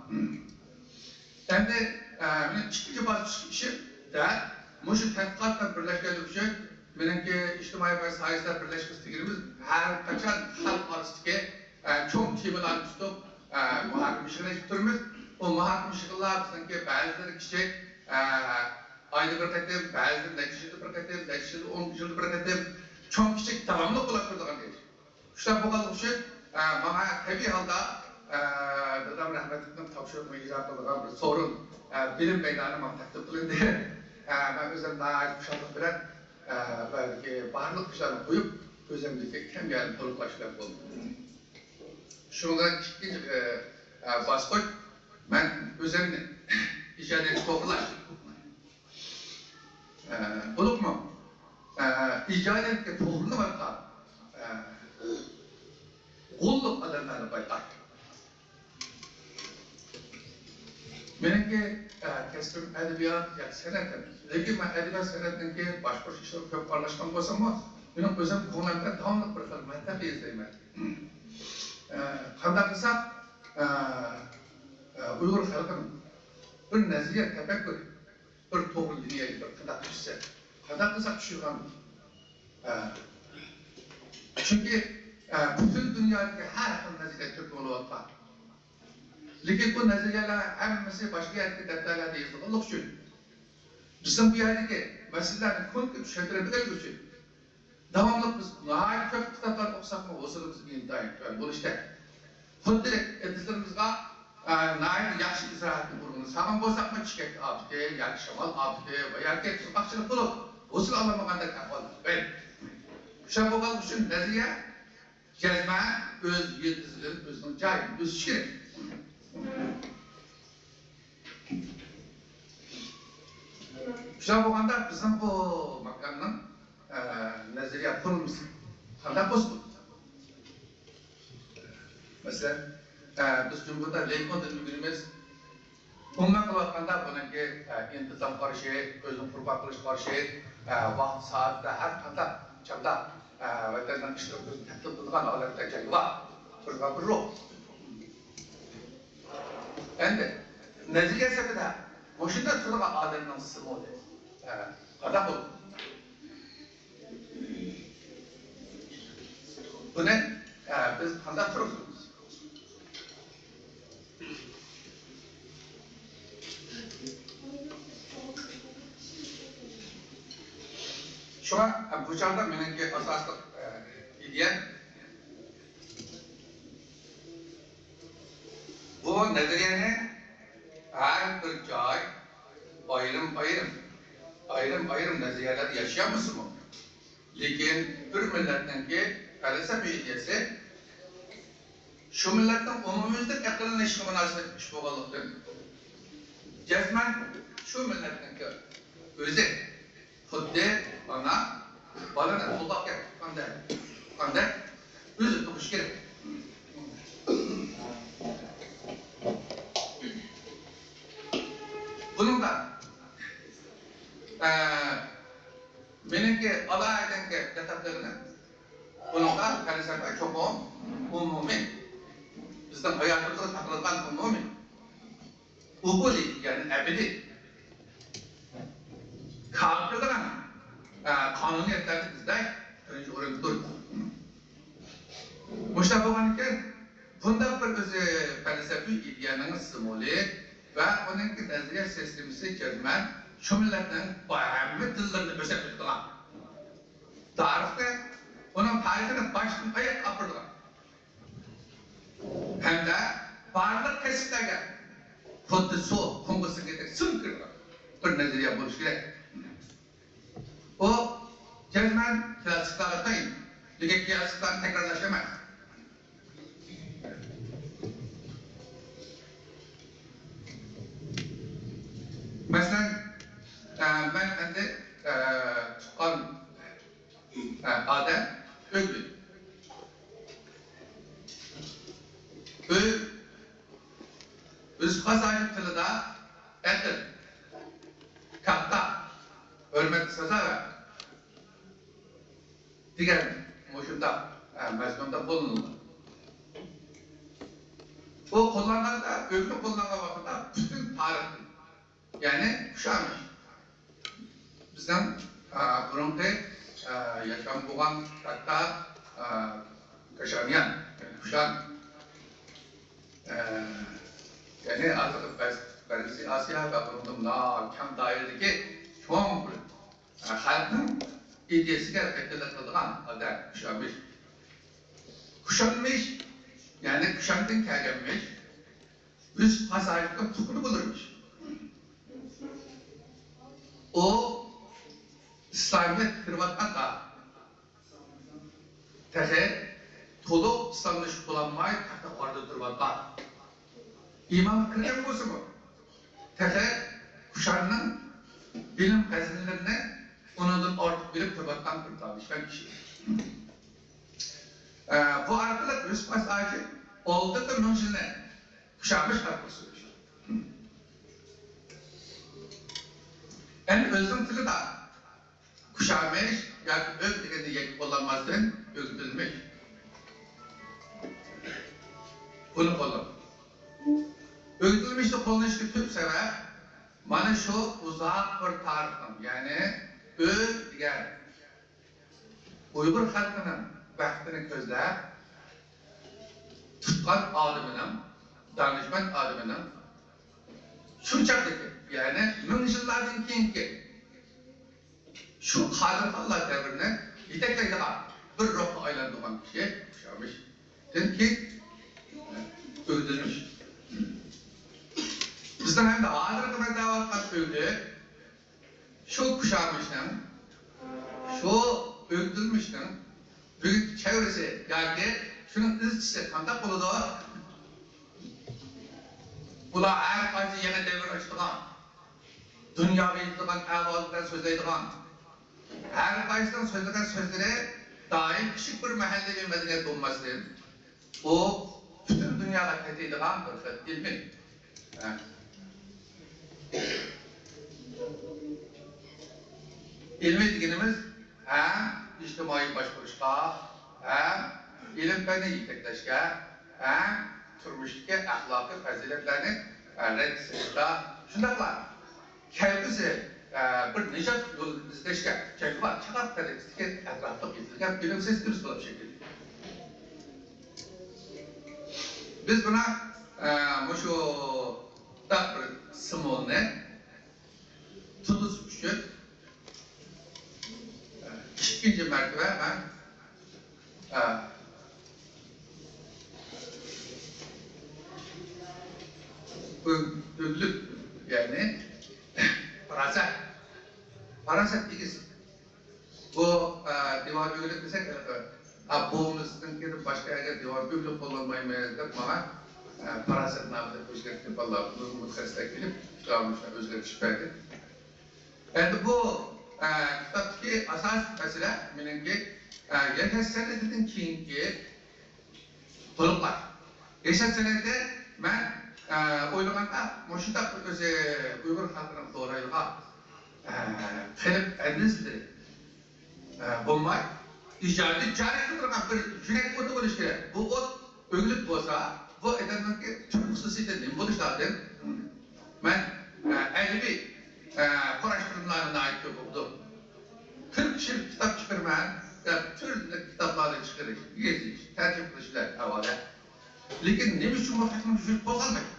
ئەمدى، ئە، مېنىڭ ئىككىنچى باسقۇچتىكى ئىشىم دەل مۇشۇ تەتقىقات بىلەن بىرلەشكەنلىكى ئۈچۈن، مېنىڭكى ئىجتىمائىي پەن ساھەسىدە بىرلەشكۈسى دېگىنىمىز ھەر قاچان خەلق ئارىسىدىكى، ئە، چوڭ تېمىلارنى تۇتۇپ، ئە، مۇھاكىمە يىغىنى ئېچىپ تۇرىمىز. ئۇ مۇھاكىمە يىغىنلار بىزنىڭكى بەزىلىرى كىچىك، ئە، ئايدا بىر قېتىم، بەزىلىرى نەچچە يىلدا بىر قېتىم، نەچچە يىلدا، ئون يىلدا بىر قېتىم، چوڭ كىچىك داۋاملىق بولۇپ تۇرىدىغان ئىش. شۇنداق بولغانلىقى ئۈچۈن، ئە، ماڭا تەبىئىي ھالدا، ئە، دادام رەھمەتلىكنىڭ تاپشۇرۇقىنى ئىجرا قىلىدىغان بىر سورۇن، ئە، بىلىم مەيدانى ماڭا تەقدىم قىلىندى. ئە، مەن ئۆزۈم ناھايىتى خۇشاللىق بىلەن، ئە، بۇ يەردىكى بارلىق ئىشلارنى قويۇپ، ئۆزۈمدىكى كەم يەرنى تولۇقلاش بىلەن بولدۇم. شۇنىڭ بىلەن ئىككىنچى، ئە، ئە، باسقۇچ، مەن ئۆزۈمنى ئىجادىيەتكە توغرىلاش. ئە، بولۇپمۇ، ئە، ئىجادىيەتكە توغرىلىۋاتقان، ئە، غوللۇق ئادەملەرنى بايقاش. مېنىڭكى، ئە، كەسپىم ئەدەبىيات ياكى سەنئەت ئەمەس. لېكىن مەن ئەدەبىيات سەنئەتنىڭكى باشقۇرۇش ئىشلىرىغا كۆپ ئارىلاشقان بولساممۇ، مېنىڭ ئۆزۈم كۆڭلۈمدە داۋاملىق بىر خىل مەنتىقە ئىزدەيمەن. ئە، قانداق قىلساق، ئە، ئە، ئۇيغۇر خەلقىنىڭ بىر نەزەرىيە تەپەككۇرى، بىر توغرا لىنىيەگە بىر قانداق چۈشسە، قانداق قىلساق چۈشىدىغان. ئە، چۈنكى، ئە، پۈتۈن دۇنيادىكى ھەر خىل نەزەرىيە تۈرتكە بولۇۋاتقان. لېكىن بۇ نەزەرىيەلەر ھەممىسى باشقا يەردىكى دەپتەرلەردە يېزىلغانلىقى ئۈچۈن، بىزنىڭ بۇ يەردىكى مەسىلىلەرنى كونكرېت چۈشەندۈرەلىگەنلىكى ئۈچۈن، داۋاملىق بىز ناھايىتى كۆپ كىتابلارنى ئوقۇساقمۇ، ھوسۇلىمىز ئىنتايىن تۆۋەن بولۇشتەك. خۇددى ئېتىزلىرىمىزغا، ئە، ناھايىتى ياخشى زىرائەتنى ئۇرغىلى سالغان بولساقمۇ، چېكەك ئاپىتى ياكى شامال ئاپىتى ۋە ياكى قۇرغاقچىلىق بولۇپ، ھوسۇل ئالالمىغاندەك ئەھۋال. شۇنداق بولغانلىقى ئۈچۈن نەزەرىيە جەزمەن ئۆز يىلتىزىدىن ئۆزىنىڭ جايىدا ئۆسۈشى كېرەك. شۇنداق بولغاندا بىزنىڭ بۇ ماكاننىڭ، ئە، نەزەرىيە قۇرۇلمىسى قانداق بولسا بولىدۇ؟ مەسىلەن، ئە، بىز جۇڭگودا لېيكوندىن ئۆگىنىمىز. ئومۇمەن قىلىۋاتقاندا بۇنىڭكى، ئە، ئىنتىزام قارىشى، ئۆزىنى قۇربان قىلىش قارىشى، ئە، ۋاقتى سائەتتە ھەر قانداق چاغدا، ئە، ۋەتەننىڭ ئىشلىرىغا ئۆزىنى تەقدىم قىلىدىغان ھالەتتە جايغا تۇرىدىغان بىر روھ. ئەمدى نەزەرىيە سېپىدە مۇشۇنداق تۇرىدىغان ئادەمنىڭ سىمۋولى، ئە، قانداق بولىدۇ؟ بۇنى، ئە، بىز قانداق تۇرغۇزىمىز؟ شۇڭا، ئە، بۇ چاغدا مېنىڭكى ئاساسلىق، ئە، ئىدىيەم بۇ نەزەرىيەنى ھەر بىر جاي ئايرىم-ئايرىم، ئايرىم-ئايرىم نەزەرىيەلەردە ياشىيالمىسىمۇ، لېكىن بىر مىللەتنىڭكى پەلسەپە ئىدىيەسى شۇ مىللەتنىڭ ئومۇميۈزلۈك ئەقىللىنىشىغا مۇناسىۋەتلىك ئىش بولغانلىقتىن، جەزمەن شۇ مىللەتنىڭكى ئۆزى خۇددى ئانا بالىنى قولغا ئەكەپ تۇغقاندەك، تۇغقاندەك ئۆزى تۇغۇشى كېرەك. بۇنىڭدا، ئە، مېنىڭكى ئالاھىدىلىككە دىققەت قىلىمەن. بۇنىڭدا پەلسەپە چوقۇم ئومۇمىي. بىزنىڭ ھاياتىمىزغا تاقىلىدىغان ئومۇمىي. ئۇبۇدىي، يەنى ئەبەدىي. كاپىرلىق، ئە، قانۇنىيەتلەردە بىزدە بىرىنچى ئورۇندا تۇرىدۇ. مۇشۇنداق بولغاندىكىن، بۇنداق بىر ئۆزى پەلسەپىۋى ئىدىيەنىڭ سىمۋولى ۋە ئۇنىڭكى نەزەرىيە سىستېمىسى جەزمەن شۇ مىللەتنىڭ ھەممە تىللىرىنى بۆسۈپ كېتىدىغان. تارىخنى، ئۇنىڭ تارىخىنى باشتىن ئاياغقا ئاپىرىدىغان. ھەمدە بارلىق كەسىپلەرگە خۇددى سۇ قۇمغا سىڭگەندەك سىڭىپ كىرىدىغان بىر نەزەرىيە بولۇشى كېرەك. ئۇ جەزمەن كلاسسىكلارغا تايىنىدۇ. لېكىن كلاسسىكلارنى تەكرارلاش ئەمەس. مەسىلەن، ئە، مەن ئەمدى، ئە، تۇغقان، ئە، ئادەم ئۆگدى. ئۆي، ئۆز قازانچى تىلىدا ئەقىل، كاتتا، ھۆرمەتكە سازاۋەر دېگەن مۇشۇنداق، ئە، مەزمۇندا قوللىنىلغان. بۇ قوللانغاندا، ئۆگدى قوللانغان ۋاقىتتا پۈتۈن تارىختىن، يەنى كۇشانىش. بىزنىڭ، ئە، بۇرۇنقى، ئە، ياشام بولغان ھەتتا، ئە، كاشانيان، يەنى كۇشان، ئە، يەنى ھازىرقى مەركىزىي ئاسىيا ۋە بۇنىڭدىن مۇنداق كەڭ دائىرىدىكى چوڭ بىر، ئە، خەلقنىڭ ئىدىيەسىگە ۋەكىللىك قىلىدىغان ئادەم كۇشانمىش. كۇشانمىش، يەنى كۇشاندىن كەلگەنمىش. ئۆز پاساھىپىنىڭ تۇغقىنى بولۇرمىش. ئۇ ئىسلامىيەت كىرىۋاتقاندا، تېخى تولۇق ئىسلاملىشىپ بولالماي، تەختە ئارىدا تۇرۇۋاتقان. ئىمانغا كىرگەن بولسىمۇ، تېخى كۇشاننىڭ بىلىم خەزىنىلىرىنى ئۇنىڭدىن ئارتۇق بىلىپ تۇرۇۋاتقان بىر دانىشمەن كىشى. ئە، بۇ ئارقىلىق يۈسۈپ خاس ھاجى ئالدىنقى مىڭ يىلنى كۇشانمىش ئارقىلىق سۆزلىدى. ئەمدى ئۆزىنىڭ تىلىدا كۇشانمىش ياكى ئۆگ دېگەندە يەككە قوللانماستىن، ئۆگدۈلمىش. بۇنى قوللىدى. ئۆگدۈلمىشنى قوللىنىشتىكى تۈپ سەۋەب مانا شۇ ئۇزاق بىر تارىخنىڭ، يەنى ئۆگ دېگەن ئۇيغۇر خەلقىنىڭ بەختىنى كۆزلەپ، تۇغقان ئالىمىنىڭ، دانىشمەن ئالىمىنىڭ شۇ چاغدىكى، يەنى مىڭ يىللاردىن كېيىنكى شۇ قادىرخانلار دەۋرىنى يېتەكلەيدىغان بىر روھقا ئايلاندۇرغان كىشى كۇشانمىشتىن كېيىن ئۆگدۈلمىش. بىزنىڭ ئەمدى ھازىرقى مەن دەۋاتقان ئۆگدۈ شۇ كۇشانمىشنىڭ، شۇ ئۆگدۈلمىشنىڭ بۈگۈنكى چەۋرىسى ياكى شۇنىڭ ئىزچىسى قانداق بولىدۇ؟ بۇلار ھەر قايسى يېڭى دەۋر ئاچىدىغان، دۇنياغا يېتىدىغان ئەھۋال بىلەن سۆزلەيدىغان، ھەر قايسىنىڭ سۆزلىگەن سۆزلىرى دائىم كىچىك بىر مەھەللىۋى مەدەنىيەت بولماستىن، ئۇ پۈتۈن دۇنياغا پېتىيدىغان بىر خىل ئىلمىي. ھە. ئىلمىي دېگىنىمىز ھەم ئىجتىمائىي باشقۇرۇشقا، ھەم ئىلىم-پەننى يېتەكلەشكە، ھەم تۇرمۇشتىكى ئەخلاقىي پەزىلەتلەرنى، ئە، رەت سېلىشقا، شۇنداقلا كەلگۈسى، ئە، بىر نىجات يولىنى ئىزدەشكە، جەڭگىۋار چاغان تەرىقىسىدىكى ئەتراپلىق يېتىلگەن بىلىم سىستېمىسى بولۇپ شەكىللىنىدۇ. بىز بۇنى، ئە، مۇشۇنداق بىر سىمۋولنى تۇتۇش ئۈچۈن، ئە، ئىككىنچى مەرتىبە مەن، ئە، ئۆ-، ئۆگلۈك، يەنى پاراسەت، پاراسەت ئىگىسى. بۇ، ئە، دىۋان ئۆگلۈك دېسەك، ھېلىقى، ئا، بوۋىمىزنىڭكىدىن باشقا يەرگە دىۋان ئۆگلۈك قوللانمايمىز دەپ ماڭا، ئە، پاراسەتنامە دەپ ئۆزگەرتكەن بالىلار مۇتەخەسسىسلەر كېلىپ كىتابىمنى ئۆزگەرتىشىپ بەردى. ئەمدى بۇ، ئە، كىتابتىكى ئاساسىي مەسىلە مېنىڭكى، ئە، ياشاش سەنئىتىدىن كېيىنكى قۇرۇقلار. ياشاش سەنئىتى مەن، ئە، ئويلىغاندا مۇشۇنداق بىر ئۆزى ئۇيغۇر خەلقىنىڭ دورايلىغان، ئە، قېلىپ ئەندىزىلىرى، ئە، بولماي، ئىجادىي جارى قىلدۇرغان بىر يۈرەك ئوتى بولۇشى كېرەك. بۇ ئوت ئۆگلۈك بولسا، بۇ ئادەمنىڭكى تۈپ خۇسۇسىيىتى نېمە بولۇشى لازىم؟ مەن، ئە، ئەدەبىي، ئە، قاراشتۇرمىلارنى ناھايىتى كۆپ ئوقۇدۇم. قىرىق كىشىلىك كىتاب چىقىرىمەن دەپ، تۈرلۈك كىتابلارنى چىقىرىش، يېزىش، تەرجىمە قىلىش بىلەن ئاۋارە. لېكىن نېمە ئۈچۈن بۇ خەقنىڭ يۈرىكى قوزغالمايدۇ؟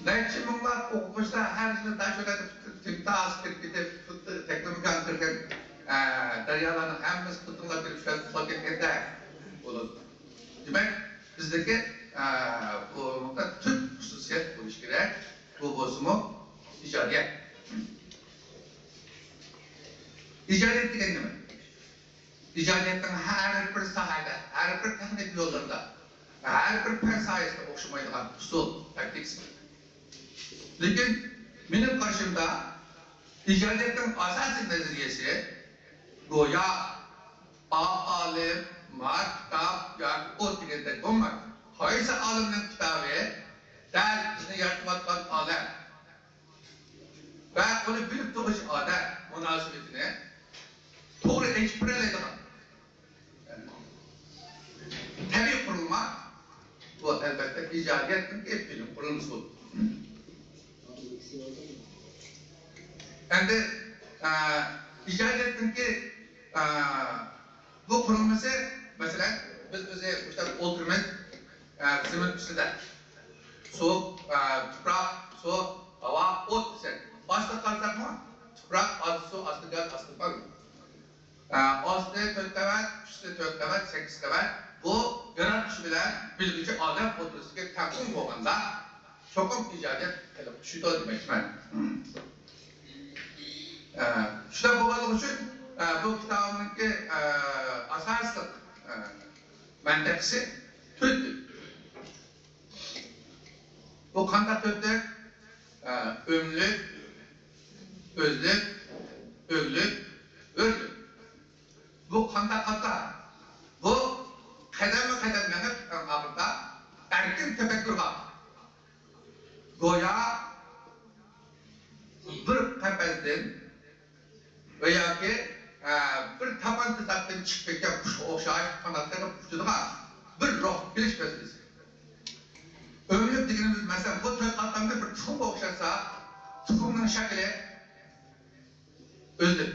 نەچچە مىڭلاپ ئوقۇغۇچىلار ھەر يىلى داشۆلەردە تىمتاس كىرىپ كېتىپ، خۇددى تەكلىماكان كىرگەن، ئە، دەريالارنىڭ ھەممىسى قىزغىنلاپ كېتىپ، شۇ يەردە ئۇخلاپ كەتكەندەك بولىدۇ. دېمەك، بىزدىكى، ئە، بۇ تۈپ خۇسۇسىيەت بولۇشى كېرەك. بۇ بولسىمۇ ئىجادىيەت. ئىجادىيەت دېگەن نېمە؟ ئىجادىيەتنىڭ ھەر بىر ساھەدە، ھەر بىر تېخنىكا يوللىرىدا، ھەر بىر پەن ساھەسىدە ئوخشىمايدىغان ئۇسۇل، تاكتىكىسى بار. لېكىن مېنىڭ قارىشىمدا، ئىجادىيەتنىڭ ئاساسىي نەزەرىيەسى گويا ئا ئالىم، ما كىتاب ياكى ئوت دېگەندەك بولماي، قايسى ئالىمنىڭ كىتابى دەل بىزنى يارىتىۋاتقان ئالەم ۋە ئۇنى بىلىپ تۇرغۇچى ئادەم مۇناسىۋىتىنى توغرا ئېچىپ بېرەلەيدىغان تەبىئىي قۇرۇلما، بۇ، ئەلۋەتتە، ئىجادىيەتنىڭكى بىلىم قۇرۇلمىسى بولىدۇ. ئەمدى، ئە، ئىجادىيەتنىڭكى، ئە، بۇ قۇرۇلمىسى، مەسىلەن، بىز ئۆزى مۇشۇنداق ئولتۇرىمىز، ئە، زېمىن ئۈستىدە. سۇ، ئە، تۇپراق، سۇ، ھاۋا، ئوت دېسەك، ئاستىغا قارىساقمۇ، تۇپراق، ئاستى سۇ، ئاستى گاز، ئاستى پان. ئە، ئاستى تۆت قەۋەت، ئۈستى تۆت قەۋەت، سەككىز قەۋەت. بۇ ياراتقۇچى بىلەن بىلگۈچى ئادەم ئوتتۇرىسىدىكى تەڭپۇڭ بولغاندا، چوقۇم ئىجادىيەت قېلىپ چۈشىدۇ دېمەكچىمەن. ئە، شۇنداق بولغانلىقى ئۈچۈن، ئە، بۇ كىتابىمنىڭكى، ئە، ئاساسلىق، ئە، مەنبەسى تۆتتۇر. بۇ قانداق تۆتتۇر؟ ئە، ئۆملۈك، ئۆزلۈك، ئۆگلۈك، ئۆرلۈك. بۇ قانداق خاتا؟ بۇ قەدەممۇ قەدەم مېڭىپ، ئەڭ ئاخىرىدا ئەركىن تەپەككۇر بار. گويا بىر قەپەستىن ۋە ياكى، ئە، بىر تاپان تۇزاقتىن چىقىپ كەتكەن قۇشقا ئوخشاش قانات قېقىپ ئۇچىدىغان بىر روھ كېلىش مەسىلىسى. ئۆملۈك دېگىنىمىز، مەسىلەن، بۇ تۆت قاتلامدا بىر تۇخۇمغا ئوخشاتسا، تۇخۇمنىڭ شەكلى ئۆزلۈك،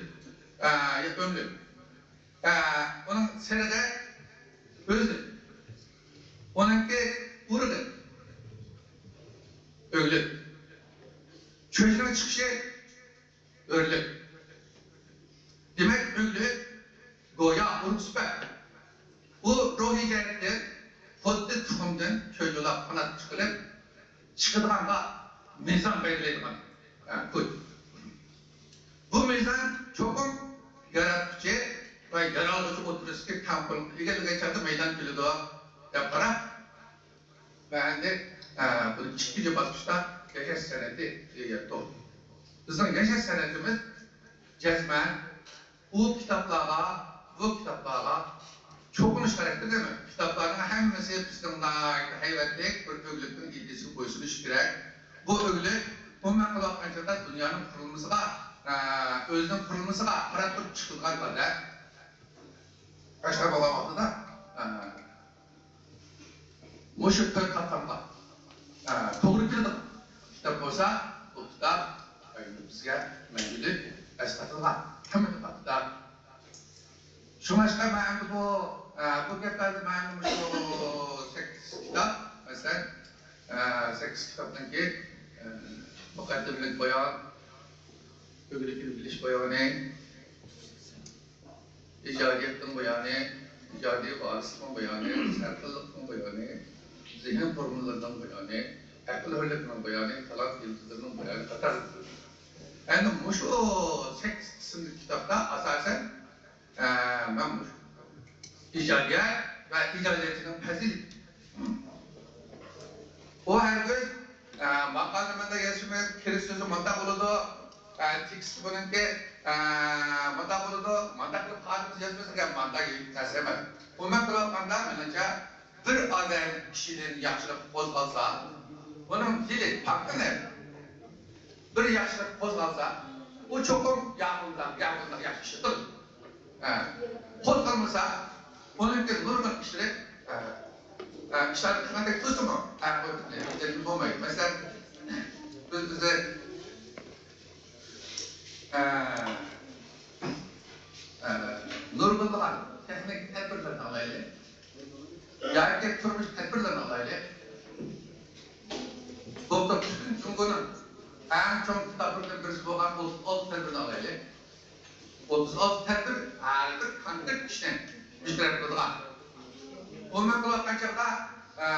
ئە، يا ئۆملۈك. ئە، ئۇنىڭ سېرىقى ئۆزلۈك. ئۇنىڭكى ئۇرۇقى ئۆگلۈك. چۆچىنىڭ چىقىشى ئۆرلۈك. دېمەك، ئۆگلۈك گويا ئۇرۇق سۈپەت. ئۇ روھىي جەھەتتىن خۇددى تۇخۇمدىن چۆچۈلا قانات چىقىرىپ چىقىدىغانغا مىزان بەلگىلەيدىغان، ئە، كۈچ. بۇ مىزان چوقۇم ياراتقۇچى ۋە يارالغۇچى ئوتتۇرىسىدىكى تەڭپۇڭلۇقنى ئىگىلىگەن چاغدا مەيدانغا كېلىدۇ، دەپ قاراپ، مەن ئەمدى، ئە، بۇنى ئىككىنچى باسقۇچتا ياشاش سەنئىتى دېگەن توختىدىم. بىزنىڭ ياشاش سەنئىتىمىز جەزمەن ئۇ كىتابلارغا، بۇ كىتابلارغا چوقۇنۇش خاراكتېرىدە ئەمەس. كىتابلارنىڭ ھەممىسى بىزنىڭ ناھايىتى ھەيۋەتلىك بىر ئۆگلۈكنىڭ ئىدىيىسىگە بويسۇنۇشى كېرەك. بۇ ئۆگلۈك ئومۇمەن قىلىۋاتقان چاغدا دۇنيانىڭ قۇرۇلمىسىغا، ئە، ئۆزىنىڭ قۇرۇلمىسىغا قاراپ تۇرۇپ چىقىدىغان ئادەت. ياشلار بولغان ۋاقتىدا، ئە، مۇشۇ تۆت قاتلامغا، ئە، توغرا كېلىدىغان كىتاب بولسا، بۇ كىتاب بىزگە مەڭگۈلۈك ئەسقاتىلغان قىممەتلىك كىتاب. شۇڭلاشقا مەن ئەمدى بۇ، ئە، بۇ گەپلەرنى مەن مۇشۇ سەككىز كىتاب، مەسىلەن، ئە، سەككىز كىتابنىڭكى، ئە، مۇقەددىمىلىك بايان، ئۆگىنىپ بىلىش بايانى، ئىجادىيەتنىڭ بايانى، ئىجادىي ۋارىسلىقنىڭ بايانى، سەرخىللىقنىڭ بايانى، زېھىن فورمۇلىلىرىنىڭ بايانى، ئەقىل ھۆرلۈكىنىڭ بايانى، تالانت يىلتىزلىرىنىڭ بايانى قاتارلىق. ئەمدى مۇشۇ سەككىز قىسىملىق كىتابتا ئاساسەن، ئە، مەن مۇشۇ ئىجادىيەت ۋە ئىجادىيەتچىنىڭ پەزىلىتى. ئۇ ھەرگىز، ئە، ماقالىنى مۇنداق يازىمىز، كىرىش سۆزى مۇنداق بولىدۇ، ئە، تېكىست بۇنىڭكى، ئە، مۇنداق بولىدۇ، مۇنداق قىلىپ خاتىمىسى يازىمىز دېگەن مۇنداق نەرسە ئەمەس. ئومۇمەن قىلىۋاتقاندا، مېنىڭچە، بىر ئادەم كىشىدىن ياخشىلىق قوزغالسا، ئۇنىڭ تىلى پاكلىنىپ، بىر ياخشىلىق قوزغالسا، ئۇ چوقۇم ياقۇندا، ياقۇندا ياخشى ئىش قىلىدۇ. ھە. قوزغالمىسا، ئۇنىڭكى نۇرغۇن ئىشلىرى، ھە، ھە، ئىشلارنى قىلغاندەك تۇرسىمۇ، ھە، بولمايدۇ. مەسىلەن، بىز، بىز، ھە، ھە، نۇرغۇنلىغان تېخنىك تەدبىرلەرنى ئالايلى. ياكى تۇرمۇش تەدبىرلىرىنى ئالايلى. بولۇپتۇ، پۈتۈن جۇڭگونىڭ ئەڭ چوڭ تەدبىرلىرىدىن بىرسى بولغان ئوتتۇز ئالتە تەدبىرنى ئالايلى. ئوتتۇز ئالتە تەدبىر ھەر بىر كونكرېت ئىشنى بىر تەرەپ قىلىدىغان. ئومۇمەن قىلىۋاتقان چاغدا، ئە،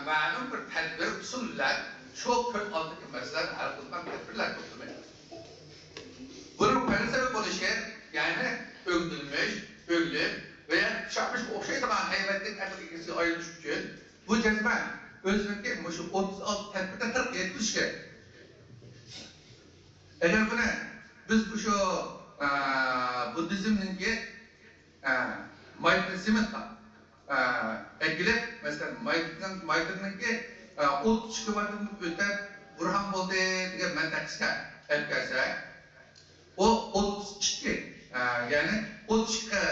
مەلۇم بىر تەدبىر، ئۇسۇل بىلەن شۇ كۆز ئالدىدىكى مەسىلىلەرنى ھەل قىلىدىغان تەدبىرلەر توپلىمى. بۇنىڭ پەلسەپە بولۇشى، يەنى ئۆگدۈلمىش، ئۆگلۈك ۋە يەنە چاپمىشقا ئوخشايدىغان ھەيۋەتلىك ئەقىل ئىگىسىگە ئايلىنىش ئۈچۈن بۇ جەزمەن ئۆزىنىڭكى مۇشۇ ئوتتۇز ئالتە تەدبىردە تەرەققىي قىلىشى كېرەك. ئەگەر بۇنى بىز مۇشۇ، ئە، بۇددىزمنىڭكى، ئە، مايترى سېمىتقا، ئە، ئەكېلىپ، مەسىلەن، مايترىنىڭ، مايترىنىڭكى، ئە، ئوتتۇز ئىككى ۋاتتىن ئۆتەپ بۇرھان بولدى دېگەن مەنتىقىسىگە ئەكەلسەك، ئۇ ئوتتۇز ئىككى، ئە، يەنى ئوتتۇز ئىككى،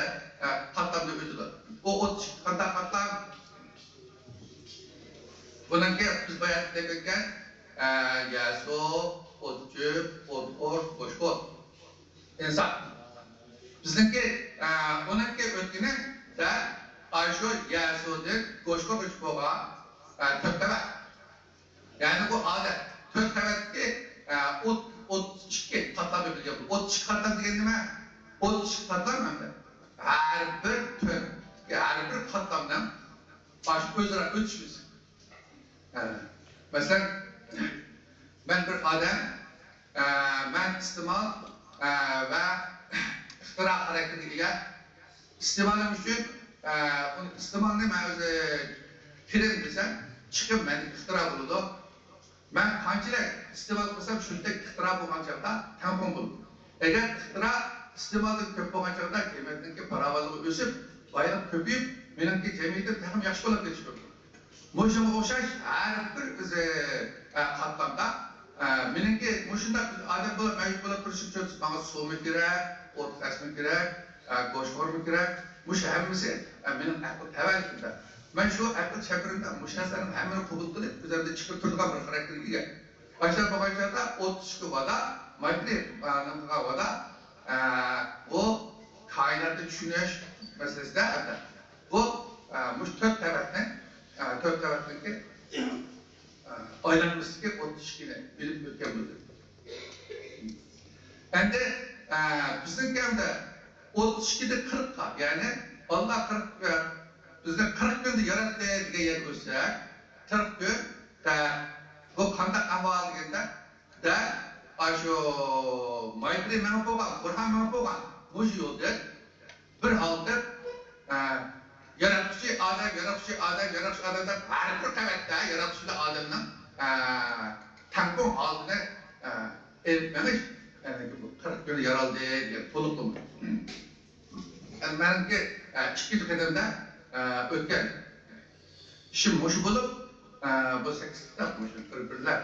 ئە، قاتلامدا ئۆتىدۇ. ئۇ ئوتتۇز ئىككى قانداق قاتلام؟ بۇنىڭكى بىز بايا دەپ ئۆتكەن، ئە، يەسۇ، ئوتچۆپ، ئوتخور، گۆشخور. ئىنسان. بىزنىڭكى، ئە، ئۇنىڭكى ئۆتكىنى دەل ئاشۇ يەسۇدىن گۆشخورغىچە بولغان، ئە، تۆت قەۋەت. يەنى بۇ ئادەم تۆت قەۋەتتىكى، ئە، ئوت-، ئوتتۇز ئىككى قاتلامنى بىلگەن. ئوتتۇز ئىككى قاتلام دېگەن نېمە؟ ئوتتۇز ئىككى قاتلام ھەمدە ھەر بىر تۆت، ھەر بىر قاتلامنىڭ ئاشۇ ئۆزئارا ئۆتۈشمىسى. ئە، مەسىلەن، مەن بىر ئادەم، ئە، مەن ئىستېمال، ئە، ۋە ئىختىرا خاراكتېرىگە ئىگە. ئىستېمالىم ئۈچۈن، ئە، ئۇنى ئىستېمالنى مەن ئۆزى كىرىم دېسەم، چىقىم مەندىكى ئىختىرا بولىدۇ. مەن قانچىلىك ئىستېمال قىلسام، شۇنچىلىك ئىختىرا بولغان چاغدا تەڭپۇڭ بولىدۇ. ئەگەر ئىختىرا ئىستېمالدىن كۆپ بولغان چاغدا قىممەتنىڭكى پاراۋانلىقى ئۆسۈپ، بايلىق كۆپىيىپ، مېنىڭكى جەمئىيىتىم تېخىمۇ ياخشى بولۇپ كېتىشى مۇمكىن. مۇشۇنىڭغا ئوخشاش ھەر بىر ئىزى، ئە، قاتلامدا، ئە، مېنىڭكى مۇشۇنداق ئادەم بولۇپ، مەۋجۇت بولۇپ تۇرۇشۇم ئۈچۈن ماڭا سۇمۇ كېرەك، ئوت خەسمۇ كېرەك، ئە، گۆشخورمۇ كېرەك. مۇشۇ ھەممىسى، ئە، مېنىڭ ئەقىل تەۋەلىكىمدە. مەن شۇ ئەقىل چەمبىرىمدە مۇشۇ نەرسىلەرنىڭ ھەممىنى قوبۇل قىلىپ، ئۆزۈمدىن چىقىپ تۇرىدىغان بىر خاراكتېرگە ئىگە. ئاشۇنداق بولغان چاغدا ئوتتۇز ئىككى ۋادا، مايترى، ئە، نېمە قىلغان ۋادا، ئە، بۇ كائىناتنى چۈشىنىش مەسىلىسىدە، ئەلۋەتتە، بۇ، ئە، مۇشۇ تۆت قەۋەتنى، ئە، تۆت قەۋەتنىڭكى، ئە، ئايلانمىسىدىكى ئوتتۇز ئىككىنى بىلىپ ئۆتكەن بولدى. ئەمدى، ئە، بىزنىڭكى ئەمدى ئوتتۇز ئىككىدىن قىرىققا، يەنى ئاللا قىرىق، ئە، بىزنى قىرىق كۈندە ياراتتى دېگەن يەرگە ئۆتسەك، قىرىق كۈن، ئە، بۇ قانداق ئەھۋال دېگەندە، دەل ئاشۇ مايترى مېڭىپ بولغان، بۇرھان مېڭىپ بولغان مۇشۇ يولدىن بىر ھالدا، ئە، ياراتقۇچى ئادەم، ياراتقۇچى ئادەم، ياراتقۇچى ئادەم دەپ ھەر بىر قەۋەتتە ياراتقۇچى بىلەن ئادەمنىڭ، ئە، تەڭپۇڭ ھالىتىنى، ئە، ئېلىپ مېڭىش، يەنى بۇ قىرىق كۈندە يارالدى دېگەن تولۇقلىما. ئەمدى مەنىڭكى، ئە، ئىككىنچى قەدەمدە، ئە، ئۆتكەن ئىشىم مۇشۇ بولۇپ، ئە، بۇ سەككىز كىتاب مۇشۇ بىر-بىرلەپ،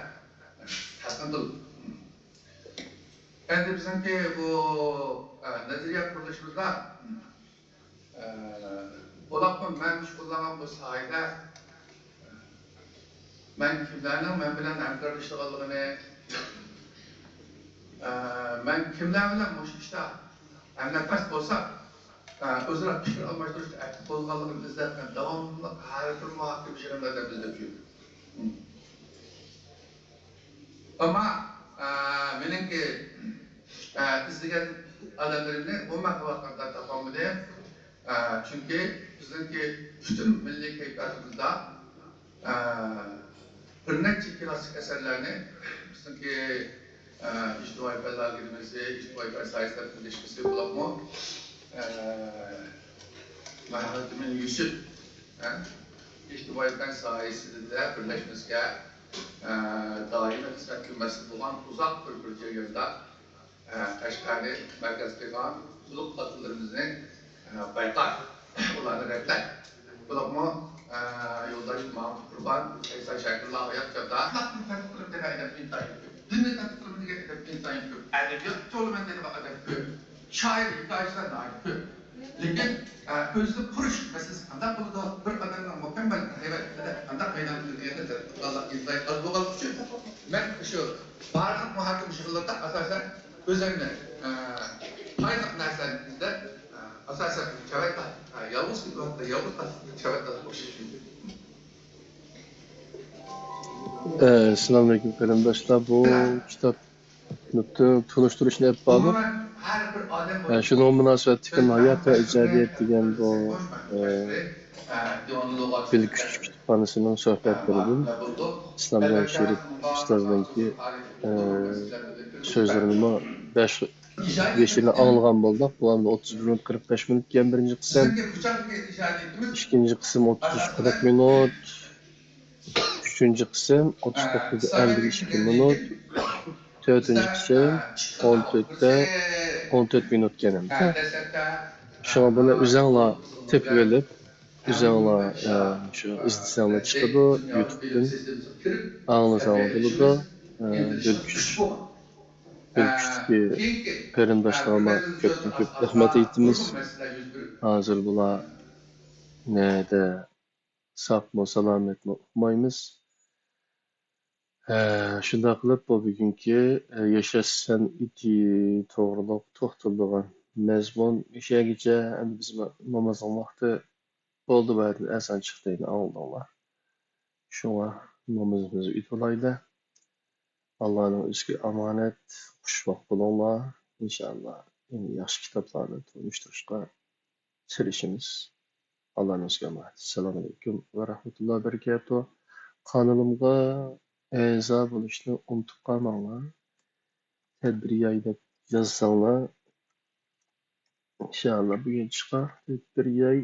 ئە، تەقدىم قىلدىم. ئەمدى بىزنىڭكى بۇ، ئە، نەزەرىيە قۇرۇلۇشىمىزدا، ئە، بولۇپمۇ مەن شۇغۇللانغان بۇ ساھەدە مەن كىملەرنىڭ مەن بىلەن ھەمكارلىشىدىغانلىقىنى، ئە، مەن كىملەر بىلەن مۇشۇ ئىشتا ھەمنەپەس بولسام، ئە، ئۆزئارا پىكىر ئالماشتۇرۇشتا ئەكتىپ بولغانلىقىنى ئىزدەپ، مەن داۋاملىق ھەر بىر مۇھاكىمە يىغىنلىرىدا ئىزدەپ يۈردۈم. ئەمما، ئە، مېنىڭكى، ئە، ئىزدىگەن ئادەملىرىمنى ئومۇمەن ھاۋاخاندا تاپالمىدىم. ئە، چۈنكى بىزنىڭكى پۈتۈن مىللىي كەيپىياتىمىزدا، ئە، بىر نەچچە كلاسسىك ئەسەرلەرنى بىزنىڭكى، ئە، ئىجتىمائىي پەنلەر ئاكادېمىيەسى، ئىجتىمائىي پەن ساھەسى تەرەتپىدىن بولۇپمۇ، ئە، مەھمۇدئىمىن يۈسۈپ، ئە، ئىجتىمائىي پەن ساھەسىدە بىرلەشمىسىگە، ئە، دائىمىي خىزمەتكە مەسئۇل بولغان ئۇزاق بىر، بىر جەرياندا، ئە، قەشقەرنى مەركەز قىلغان ئۇلۇغ ئاتىلىرىمىزنى، ئە، بايقاپ، ئۇلارنى رەتلەپ، بولۇپمۇ، ئە، يولداش ماڭا قۇربان، ئەيسا شاكىرلار ھايات چاغدا، ئەخلاقنى تەتقىق قىلىپ دېگەن ئادەم ئىنتايىن كۆپ، دىننى تەتقىق قىلىپ دېگەن ئادەم ئىنتايىن كۆپ، ئەدەبىيات توغرىلىمەن دېگەن ئادەم كۆپ، شائىر، ھېكايىچىلەر ناھايىتى كۆپ. لېكىن، ئە، ئۆزىنى قۇرۇش مەسىلىسى قانداق بولىدۇ؟ بىر ئادەمنىڭ مۇكەممەل ھەيۋەت قانداق پەيدا قىلىدۇ دېگەندە ئىنتايىن ئاز بولغانلىقى ئۈچۈن، مەن شۇ بارلىق مۇھاكىمە يىغىنلىرىدا ئاساسەن ئۆزۈمنى، ئە، پايدىلىق نەرسىلەرنى ئىزدەپ، ئە، ئاساسەن چەۋەنداز، ئە، يالغۇز كېتىۋاتقان يالغۇز چەۋەندازغا ئوخشاش. ئەسسالامۇئەلەيكۇم قېرىنداشلار، بۇ كىتاب نۇقتىنى تونۇشتۇرۇشنى ئېلىپ باردۇق. ئە، شۇنىڭغا مۇناسىۋەتلىك ھايات ۋە ئىجادىيەت دېگەن بۇ، ئە، بىلگۈچ كۇتۇپخانىسىنىڭ سۆھبەتلىرىدىن ئىسلامجان شېرىپ ئۇستازنىڭكى، ئە، سۆزلىرىنىمۇ بەش، بېشىنى ئاڭلىغان بولدۇق. بۇ ئەمدى ئوتتۇز بىر مىنۇت، قىرىق بەش مىنۇت ئىكەن بىرىنچى قىسىم. ئىككىنچى قىسىم ئوتتۇز ئۈچ، قىرىق مىنۇت. ئۈچىنچى قىسىم ئوتتۇز توققۇزدا ئەللىك ئىككى مىنۇت، تۆتىنچى قىسىم ئون تۆتتە ئون تۆت مىنۇت ئىكەن ئەمدى. شۇڭا بۇنى ئۆزۈڭلار تېپىۋېلىپ، ئۆزۈڭلار، ئە، شۇ ئىزدىسەڭلار چىقىدۇ يۇتۇبتىن، ئاڭلىساڭلار بولىدۇ. ئە، بىلگۈچ، بىلگۈچتىكى قېرىنداشلارغا كۆپتىن كۆپ رەھمەت ئېيتىمىز. ھازىر بۇلار نەدە، ساقمۇ، سالامەتمۇ ئۇقمايمىز. ھە، شۇنداق قىلىپ، بۇ بۈگۈنكى، ئە، ياشاش سەنئىتى توغرۇلۇق توختىلىدىغان مەزمۇن مۇشەگىچە. ئەمدى بىز نامازنىڭ ۋاقتى بولدى، بەدىن ئەزان چىقتى، ئەمدى ئاڭلىدىڭلار. شۇڭا نامىزىمىزنى ئېيتىۋالايلى. ئاللانىڭ ئۆزىگە ئامانەت، خۇشۋاق بولۇڭلار. ئىنشائاللا، يەنە ياخشى كىتابلارنى تونۇشتۇرۇشقا تىرىشىمىز. ئاللانىڭ ئۆزىگە ئامانەت. ئەسسالامۇئەلەيكۇم ۋە رەھمەتۇللا ۋە بەرىكاتۇھ. قانىلىمغا ئەزا بولۇشنى ئۇنتۇپ قالماڭلار. تەدبىر ياي دەپ يازساڭلار، ئىنشائاللا، بۈگۈن چىقار. تەدبىر ياي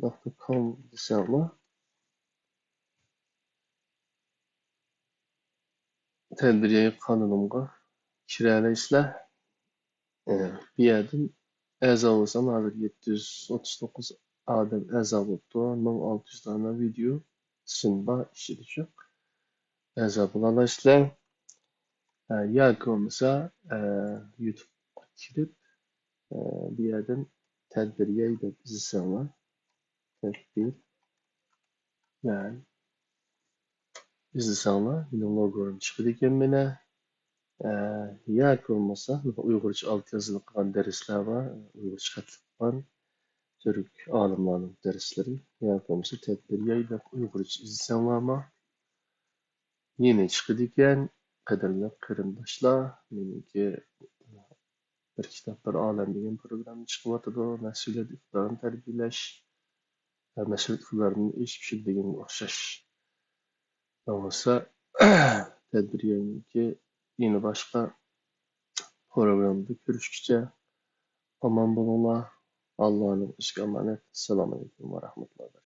نۇقتا كوم دېسەڭلار، تەدبىر ياي قانىلىمغا كىرەلەيسىلەر. ئە، بۇ يەردىن ئەزا بولسام، ھازىر يەتتە يۈز ئوتتۇز توققۇز ئادەم ئەزا بوپتۇ. مىڭ ئالتە يۈز دانە ۋىدېو سىن بار ئىچىدىچۇ. ئەزا بولالايسىلەر. ئە، ياكى بولمىسا، ئە، يۇتۇبقا كىرىپ، ئە، بۇ يەردىن تەدبىر ياي دەپ ئىزدىسەڭلار، تەدبىر ياي ئىزدىسەڭلار، مېنىڭ لوگوم چىقىدىكەن مانا. ئە، ياكى بولمىسا، ئۇيغۇرچە ئالتە يېزىلىق قىلغان دەرسلەر بار، ئۇيغۇرچە خەتلىك قىلغان تۈرك ئالىملارنىڭ دەرسلىرى، ياكى بولمىسا تەدبىر ياي دەپ ئۇيغۇرچە ئىزدىسەڭلارمۇ، يەنە چىقىدىكەن. قەدىرلىك قېرىنداشلار، مېنىڭكى بىر كىتاب بىر ئالەم دېگەن پروگرامما چىقىۋاتىدۇ. مەسئۇلىيەت ئىقتىدارىنى تەربىيەلەش ۋە مەسئۇلىيەت ئىقتىدارىنى ئېشىپ چۈشىدۇ دېگەنگە ئوخشاش. بولمىسا، تەدبىر ياينىڭكى يەنە باشقا پروگراممىدا كۆرۈشكىچە ئامان بولۇڭلار. ئاللانىڭ ئۆزىگە ئامانەت. ئەسسالامۇئەلەيكۇم ۋە رەھمەتۇللاھى ۋە بەرىكاتۇھ.